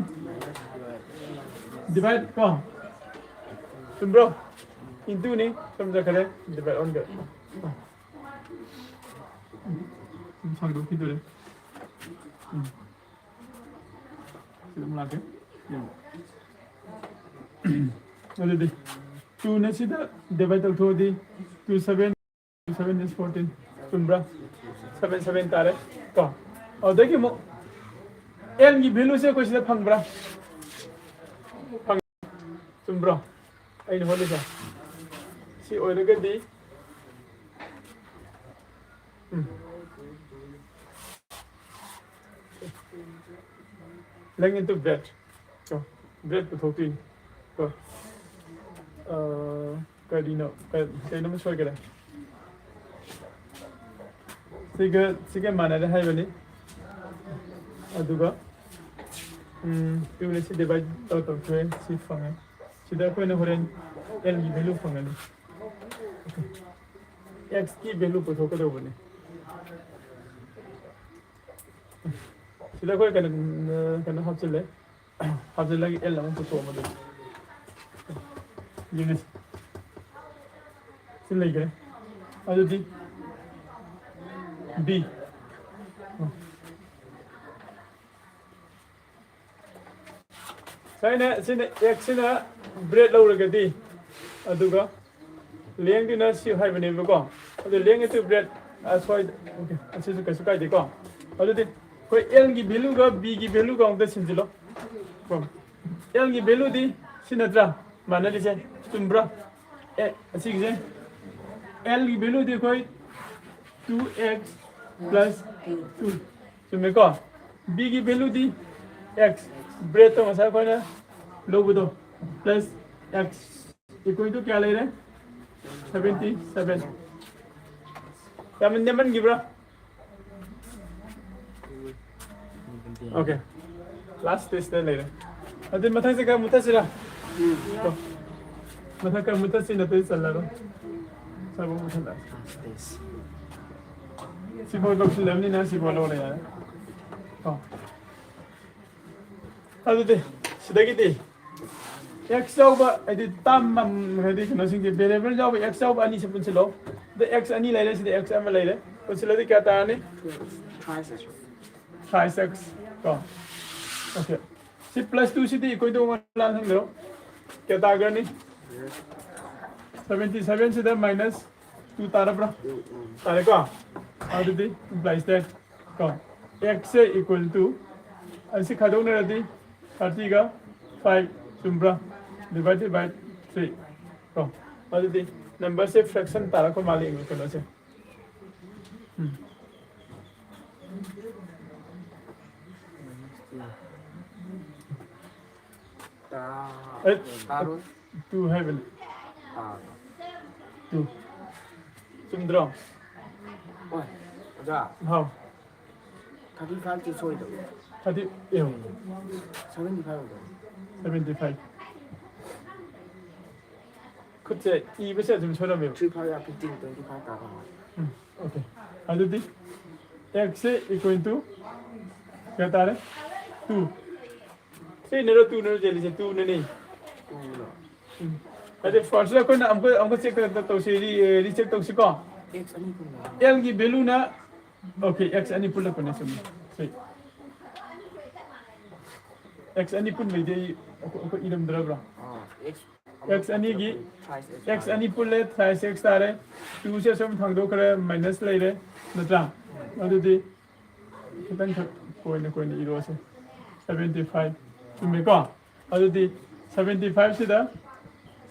Divide ꯀꯣ? ꯆꯨꯝꯕ꯭ꯔꯣ? Intoꯅꯤ, ꯁꯣꯝ ꯆꯠꯈ꯭ꯔꯦ, divide ꯑꯣꯟꯈ꯭ꯔꯦ꯫ ꯁꯨꯝ ꯁꯥꯡꯗꯣꯛꯈꯤꯗꯣꯔꯦ꯫ ꯎꯝ꯫ ꯁꯤꯗ ꯑꯃꯨꯛ ꯂꯥꯛꯀꯦ꯫ ꯌꯦꯡꯉꯣ꯫ ꯑꯗꯨꯗꯤ twoꯅ ꯁꯤꯗ divide ꯇꯧꯊꯣꯛꯑꯗꯤ two seven, two seven is fourteen꯫ ꯆꯨꯝꯕ꯭ꯔꯥ? Seven seven ꯇꯥꯔꯦ ꯀꯣ꯫ ꯑꯗꯨꯗꯒꯤ ꯑꯃꯨꯛ L ꯒꯤ value ꯁꯦ ꯑꯩꯈꯣꯏ ꯁꯤꯗ ꯐꯪꯕ꯭ꯔꯥ? ꯐꯪ-, ꯆꯨꯝꯕ꯭ꯔꯣ? ꯑꯩꯅ ꯍꯣꯠꯂꯤꯁꯦ ꯁꯤ ꯑꯣꯏꯔꯒꯗꯤ, ꯎꯝ, length into breadth ꯀꯣ, breadth ꯄꯨꯊꯣꯛꯇꯣꯏꯅꯤ ꯀꯣ꯫ ꯑ, ꯀꯔꯤꯅꯣ? ꯀ-, ꯀꯩꯅꯣꯝꯃ ꯁꯣꯏꯈꯔꯦ꯫ ꯁꯤꯒ, ꯁꯤꯒ ꯃꯥꯟꯅꯔꯦ ꯍꯥꯏꯕꯅꯤ꯫ ꯑꯗꯨꯒ, ꯎꯝ, two ꯅ ꯁꯤ divide ꯇꯧ-, ꯇꯧꯊꯣꯛꯑꯦ, ꯁꯤ ꯐꯪꯉꯦ꯫ ꯁꯤꯗ ꯑꯩꯈꯣꯏꯅ ꯍꯣꯔꯦꯟ L ꯒꯤ value ꯐꯪꯒꯅꯤ꯫ X ꯀꯤ value ꯄꯨꯊꯣꯛꯀꯗꯧꯕꯅꯤ꯫ ꯁꯤꯗ ꯑꯩꯈꯣꯏ ꯀꯩꯅꯣ, ꯀꯩꯅꯣ ꯍꯥꯞꯆꯤꯜꯂꯦ꯫ ꯍꯥꯞꯆꯤꯜꯂꯒ L ꯑꯃꯨꯛ ꯄꯨꯊꯣꯛꯑꯣ ꯃꯗꯨ꯫ ꯌꯦꯡꯉꯁꯤ꯫ ꯁꯤ ꯂꯩꯈ꯭ꯔꯦ꯫ ꯑꯗꯨꯗꯤ B꯫ ꯁꯥꯏꯅ ꯁꯤꯅ X ꯁꯤꯅ breadth ꯂꯧꯔꯒꯗꯤ, ꯑꯗꯨꯒ length ꯇꯨꯅ ꯁꯤ ꯍꯥꯏꯕꯅꯦꯕꯀꯣ꯫ ꯑꯗꯨ length into breadth, ꯑ, ꯁꯣꯏ-, okay, ꯑꯁꯤꯁꯨ ꯀꯩꯁꯨ ꯀꯥꯏꯗꯦꯀꯣ꯫ ꯑꯗꯨꯗꯤ ꯑꯩꯈꯣꯏ L ꯒꯤ value ꯒ B ꯒꯤ value ꯒ ꯑꯃꯨꯛꯇ ꯁꯤꯟꯖꯤꯜꯂꯣ꯫ ꯀꯣ꯫ L ꯒꯤ value ꯗꯤ ꯁꯤ ꯅꯠꯇ꯭ꯔꯥ? ꯃꯥꯟꯅꯔꯤꯁꯦ꯫ ꯆꯨꯝꯕ꯭ꯔꯥ? ꯑꯦ, ꯑꯁꯤꯒꯤꯁꯦ L ꯒꯤ value ꯗꯤ ꯑꯩꯈꯣꯏ two x plus two꯫ ꯆꯨꯝꯃꯦꯀꯣ? B ꯒꯤ value ꯗꯤ X, breadth ꯇꯣ ꯉꯁꯥꯏ ꯑꯩꯈꯣꯏꯅ ꯂꯧꯕꯗꯣ, plus X꯫ Equal to ꯀꯌꯥ ꯂꯩꯔꯦ? Seventy seven꯫ ꯌꯥꯝ ꯅꯦꯝꯃꯟꯈꯤꯕ꯭ꯔꯥ? Okay꯫ Last stage ꯇ ꯂꯩꯔꯦ꯫ ꯑꯗꯨ ꯃꯊꯪꯁꯦ ꯈꯔ ꯃꯨꯠꯊꯠꯁꯤꯔꯥ? ꯀꯣ꯫ ꯃꯊꯪ ꯈꯔ ꯃꯨꯠꯊꯠꯁꯤ, ꯅꯠꯇ꯭ꯔꯗꯤ ꯆꯜꯂꯔꯣꯏ꯫ ꯁꯥꯏꯕꯣꯛ ꯃꯨꯠꯊꯠꯂꯛꯑꯁꯤ꯫ ꯁꯤꯐꯥꯎ ꯂꯧꯁꯤꯜꯂꯕꯅꯤꯅ ꯁꯤꯐꯥꯎ ꯂꯧꯔꯦ ꯌꯥꯔꯦ꯫ ꯀꯣ꯫ ꯑꯗꯨꯗꯤ ꯁꯤꯗꯒꯤꯗꯤ X ꯌꯥꯎꯕ, ꯍꯥꯏꯗꯤ term ꯑꯝ-, ꯍꯥꯏꯗꯤ ꯀꯩꯅꯣꯁꯤꯡꯁꯦ, variable ꯌꯥꯎꯕ X ꯌꯥꯎꯕ ꯑꯅꯤꯁꯦ ꯄꯨꯟꯁꯤꯜꯂꯣ꯫ ꯑꯗ X ꯑꯅꯤ ꯂꯩꯔꯦ, ꯁꯤꯗ X ꯑꯃ ꯂꯩꯔꯦ꯫ ꯄꯨꯟꯁꯤꯜꯂꯗꯤ ꯀꯌꯥ ꯇꯥꯔꯅꯤ? Thrice X ꯀꯣ꯫ Okay꯫ ꯁꯤ plus two CD equal to one ꯂꯥꯟ ꯍꯟꯈ꯭ꯔꯣ꯫ ꯀꯌꯥ ꯇꯥꯈ꯭ꯔꯅꯤ? Seventy seven ꯁꯤꯗ minus two ꯇꯥꯔꯕ꯭ꯔꯥ? ꯇꯥꯔꯦꯀꯣ? ꯑꯗꯨꯗꯤ implies that ꯀꯣ, x ꯁꯦ equal to, ꯑꯁꯤ ꯈꯥꯏꯗꯣꯛꯅꯔꯗꯤ thirty ꯒ five ꯆꯨꯝꯕ꯭ꯔꯥ? Divided by three ꯀꯣ꯫ ꯑꯗꯨꯗꯤ number ꯁꯦ fraction ꯇꯥꯔꯛꯄ ꯃꯥꯜꯂꯤ ꯀꯩꯅꯣꯁꯦ꯫ ꯎꯝ꯫ ꯇꯔꯥ ꯑꯦ, ꯇꯥꯔꯣꯏ꯫ Two ꯍꯥꯏꯕꯅꯤ꯫ ꯑꯥ꯫ Two꯫ ꯆꯨꯝꯗ꯭ꯔꯣ? ꯍꯣꯏ꯫ ꯑꯣꯖꯥ꯫ ꯍꯥꯎ꯫ Thirty five ꯇꯤ ꯁꯣꯏꯗꯕ꯭ꯔꯣ? Thirty, ꯑꯦ, ꯍꯣꯏ꯫ Seventy five ꯑꯣꯏꯗꯣꯏꯅꯤ꯫ Seventy five꯫ ꯈꯨꯠꯁꯦ ꯏꯕꯁꯦ ꯑꯗꯨꯝ ꯁꯣꯏꯔꯝꯃꯦꯕ꯫ Three five ꯌꯥ fifteen, twenty five ꯇꯥꯔꯝꯃꯣꯏ꯫ ꯎꯝ, okay꯫ ꯑꯗꯨꯗꯤ x ꯁꯦ equal to ꯀꯌꯥ ꯇꯥꯔꯦ? Two꯫ Three ꯅꯔꯣ, two ꯅꯔꯣ ꯆꯦꯜꯂꯤꯁꯦ? Two ꯅꯅꯤ꯫ Two ꯅ꯫ ꯎꯝ꯫ ꯑꯗꯨ first ꯑꯩꯈꯣꯏꯅ ꯑꯃꯨꯛꯀ, ꯑꯃꯨꯛꯀ check ꯇꯧꯁꯤ, re-, recheck ꯇꯧꯁꯤꯀꯣ꯫ X ꯑꯅꯤ ꯄꯨꯟꯕ꯫ L ꯒꯤ value ꯅ, okay, x ꯑꯅꯤ ꯄꯨꯜꯂꯛꯄꯅꯦ, ꯆꯨꯝꯃꯤ꯫ ꯁꯤ꯫ X ꯑꯅꯤ ꯄꯨꯟꯕꯩꯗꯤ ꯑꯩ, ꯑꯩꯈꯣꯏ, ꯑꯩꯈꯣꯏ ꯏꯔꯝꯗ꯭ꯔꯕ꯭ꯔꯣ? ꯑꯥ, x x ꯑꯅꯤꯒꯤ, thrice x x ꯇꯥꯔꯦ꯫ ꯑꯅꯤ ꯄꯨꯜꯂꯦ, thrice x ꯇꯥꯔꯦ꯫ Two ꯁꯦ ꯁꯨꯝ ꯊꯥꯡꯗꯣꯛꯈ꯭ꯔꯦ, minus ꯂꯩꯔꯦ, ꯅꯠꯇ꯭ꯔꯥ? ꯑꯗꯨꯗꯤ ꯈꯤꯇꯪꯈꯛ ꯀꯣꯏꯅ ꯀꯣꯏꯅ ꯏꯔꯣꯁꯦ꯫ Seventy five꯫ ꯆꯨꯝꯃꯦꯀꯣ? ꯑꯗꯨꯗꯤ seventy five ꯁꯤꯗ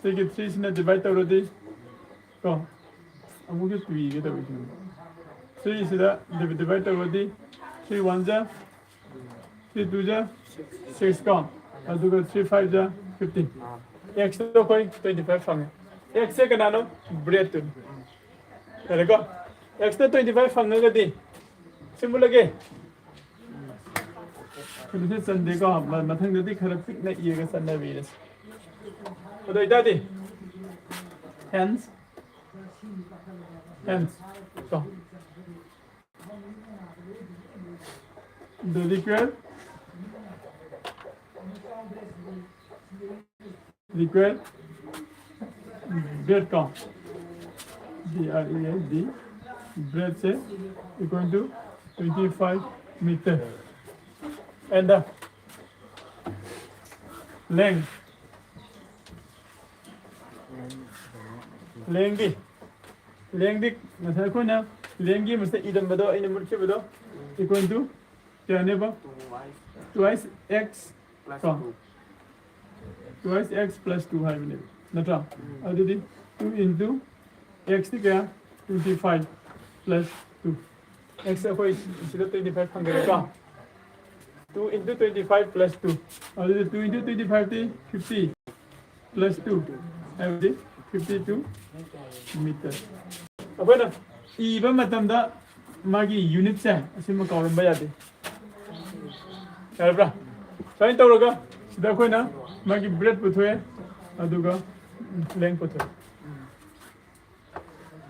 ꯁꯤꯒꯤ three ꯁꯤꯅ divide ꯇꯧꯔꯗꯤ ꯀꯣ, ꯑꯃꯨꯛꯁꯨ ꯇꯨꯏꯒꯦ ꯇꯧꯔꯤꯁꯤꯅꯤ꯫ Three ꯁꯤꯗ divi-, divide ꯇꯧꯔꯗꯤ three one ꯖ three two ꯖ six ꯀꯣ, ꯑꯗꯨꯒ three five ꯖ fifteen꯫ X ꯇꯣ ꯑꯩꯈꯣꯏ twenty five ꯐꯪꯉꯦ꯫ X ꯁꯦ ꯀꯅꯥꯅꯣ? Brad ꯇꯨꯅꯤ꯫ ꯌꯥꯔꯦꯀꯣ? X ꯇ twenty five ꯐꯪꯉꯒꯗꯤ ꯁꯤ ꯃꯨꯠꯂꯒꯦ꯫ ꯀꯩꯅꯣꯁꯦ ꯆꯟꯗꯦꯀꯣ꯫ ꯃ-, ꯃꯊꯪꯗꯗꯤ ꯈꯔ ꯄꯤꯛꯅ ꯏꯔꯒ ꯆꯠꯅꯕꯤꯔꯁꯤ꯫ ꯑꯗꯨ ꯑꯣꯏꯇꯥꯔꯗꯤ, hence, hence ꯀꯣ꯫ The required, required Brad ꯀꯣ, B R A D, Brad say equal to twenty five meter and the length, length ꯗꯤ Lengthꯗꯤ ꯉꯁꯥꯏ ꯑꯩꯈꯣꯏꯅ lengthꯀꯤ ꯃꯁꯤꯗ ꯏꯔꯝꯕꯗꯣ, ꯑꯩꯅ ꯃꯨꯠꯈꯤꯕꯗꯣ, equal to ꯀꯌꯥꯅꯦꯕ? Twice x ꯀꯣ? Twice x plus two ꯍꯥꯏꯕꯅꯦꯕ, ꯅꯠꯇ꯭ꯔꯥ? ꯑꯗꯨꯗꯤ two into x ꯇꯤ ꯀꯌꯥ? Twenty five plus two. X ꯑꯩꯈꯣꯏ ꯁꯤꯗ twenty five ꯐꯪꯒꯅꯤꯀꯣ? Two into twenty five plus two. ꯑꯗꯨꯗꯤ two into twenty five T fifty plus two ꯍꯥꯏꯕꯗꯤ fifty two meter. ꯑꯩꯈꯣꯏꯅ ꯏꯕ ꯃꯇꯝꯗ ꯃꯥꯒꯤ unitꯁꯦ ꯑꯁꯤꯃ ꯀꯥꯎꯔꯝꯕ ꯌꯥꯗꯦ꯫ ꯌꯥꯔꯕ꯭ꯔꯥ? ꯁꯨꯃꯥꯏꯅ ꯇꯧꯔꯒ ꯁꯤꯗ ꯑꯩꯈꯣꯏꯅ ꯃꯥꯒꯤ breadth ꯄꯨꯊꯣꯛꯑꯦ, ꯑꯗꯨꯒ length ꯄꯨꯊꯣꯛꯑꯦ꯫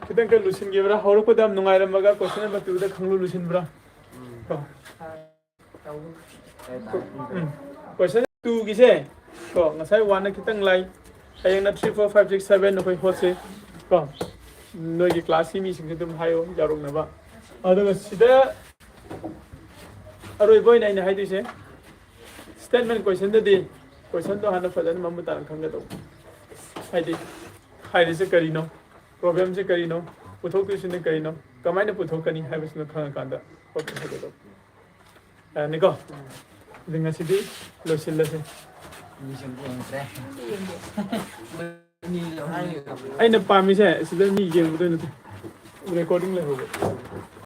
ꯈꯤꯇꯪ ꯈꯔ ꯂꯨꯁꯤꯟꯈꯤꯕ꯭ꯔꯥ? ꯍꯧꯔꯛꯄꯗ ꯌꯥꯝ ꯅꯨꯡꯉꯥꯏꯔꯝꯃꯒ question number twoꯗ ꯈꯪꯂꯨ ꯂꯨꯁꯤꯟꯕ꯭ꯔꯥ? ꯀꯣ? ꯎꯝ꯫ Question twoꯒꯤꯁꯦ ꯀꯣ, ꯉꯁꯥꯏ oneꯅ ꯈꯤꯇꯪ ꯂꯥꯏ, ꯍꯌꯦꯡꯅ three, four, five, six, seven ꯅꯈꯣꯏ ꯍꯣꯠꯁꯦ ꯀꯣ, ꯅꯣꯏꯒꯤ classꯀꯤ ꯃꯤꯁꯤꯡꯁꯨ ꯑꯗꯨꯝ ꯍꯥꯏꯌꯣ ꯌꯥꯎꯔꯛꯅꯕ꯫ ꯑꯗꯨꯒ ꯁꯤꯗ ꯑꯔꯣꯏꯕ ꯑꯣꯏꯅ ꯑꯩꯅ ꯍꯥꯏꯗꯣꯏꯁꯦ, statement questionꯗꯗꯤ questionꯗꯣ ꯍꯥꯟꯅ ꯐꯖꯅ ꯃꯃꯨꯠ ꯇꯥꯅ ꯈꯪꯒꯗꯧꯕ꯫ ꯍꯥꯏꯗꯤ ꯍꯥꯏꯔꯤꯁꯦ ꯀꯔꯤꯅꯣ, problemꯁꯦ ꯀꯔꯤꯅꯣ, ꯄꯨꯊꯣꯛꯇꯣꯏꯁꯤꯅ ꯀꯔꯤꯅꯣ, ꯀꯃꯥꯏꯅ ꯄꯨꯊꯣꯛꯀꯅꯤ ꯍꯥꯏꯕꯁꯤꯃ ꯈꯪꯉꯀꯥꯟꯗ ꯍꯣꯠꯄ ꯍꯧꯒꯗꯧꯕ꯫ ꯌꯥꯅꯤꯀꯣ? ꯑꯗꯨ ꯉꯁꯤꯗꯤ ꯂꯣꯏꯁꯤꯜꯂꯁꯦ꯫ ꯑꯩꯅ ꯄꯥꯝꯃꯤꯁꯦ ꯁꯤꯗ ꯃꯤ ꯌꯦꯡꯕꯗ ꯅꯠꯇꯦ, recording ꯂꯩꯍꯧꯕ꯫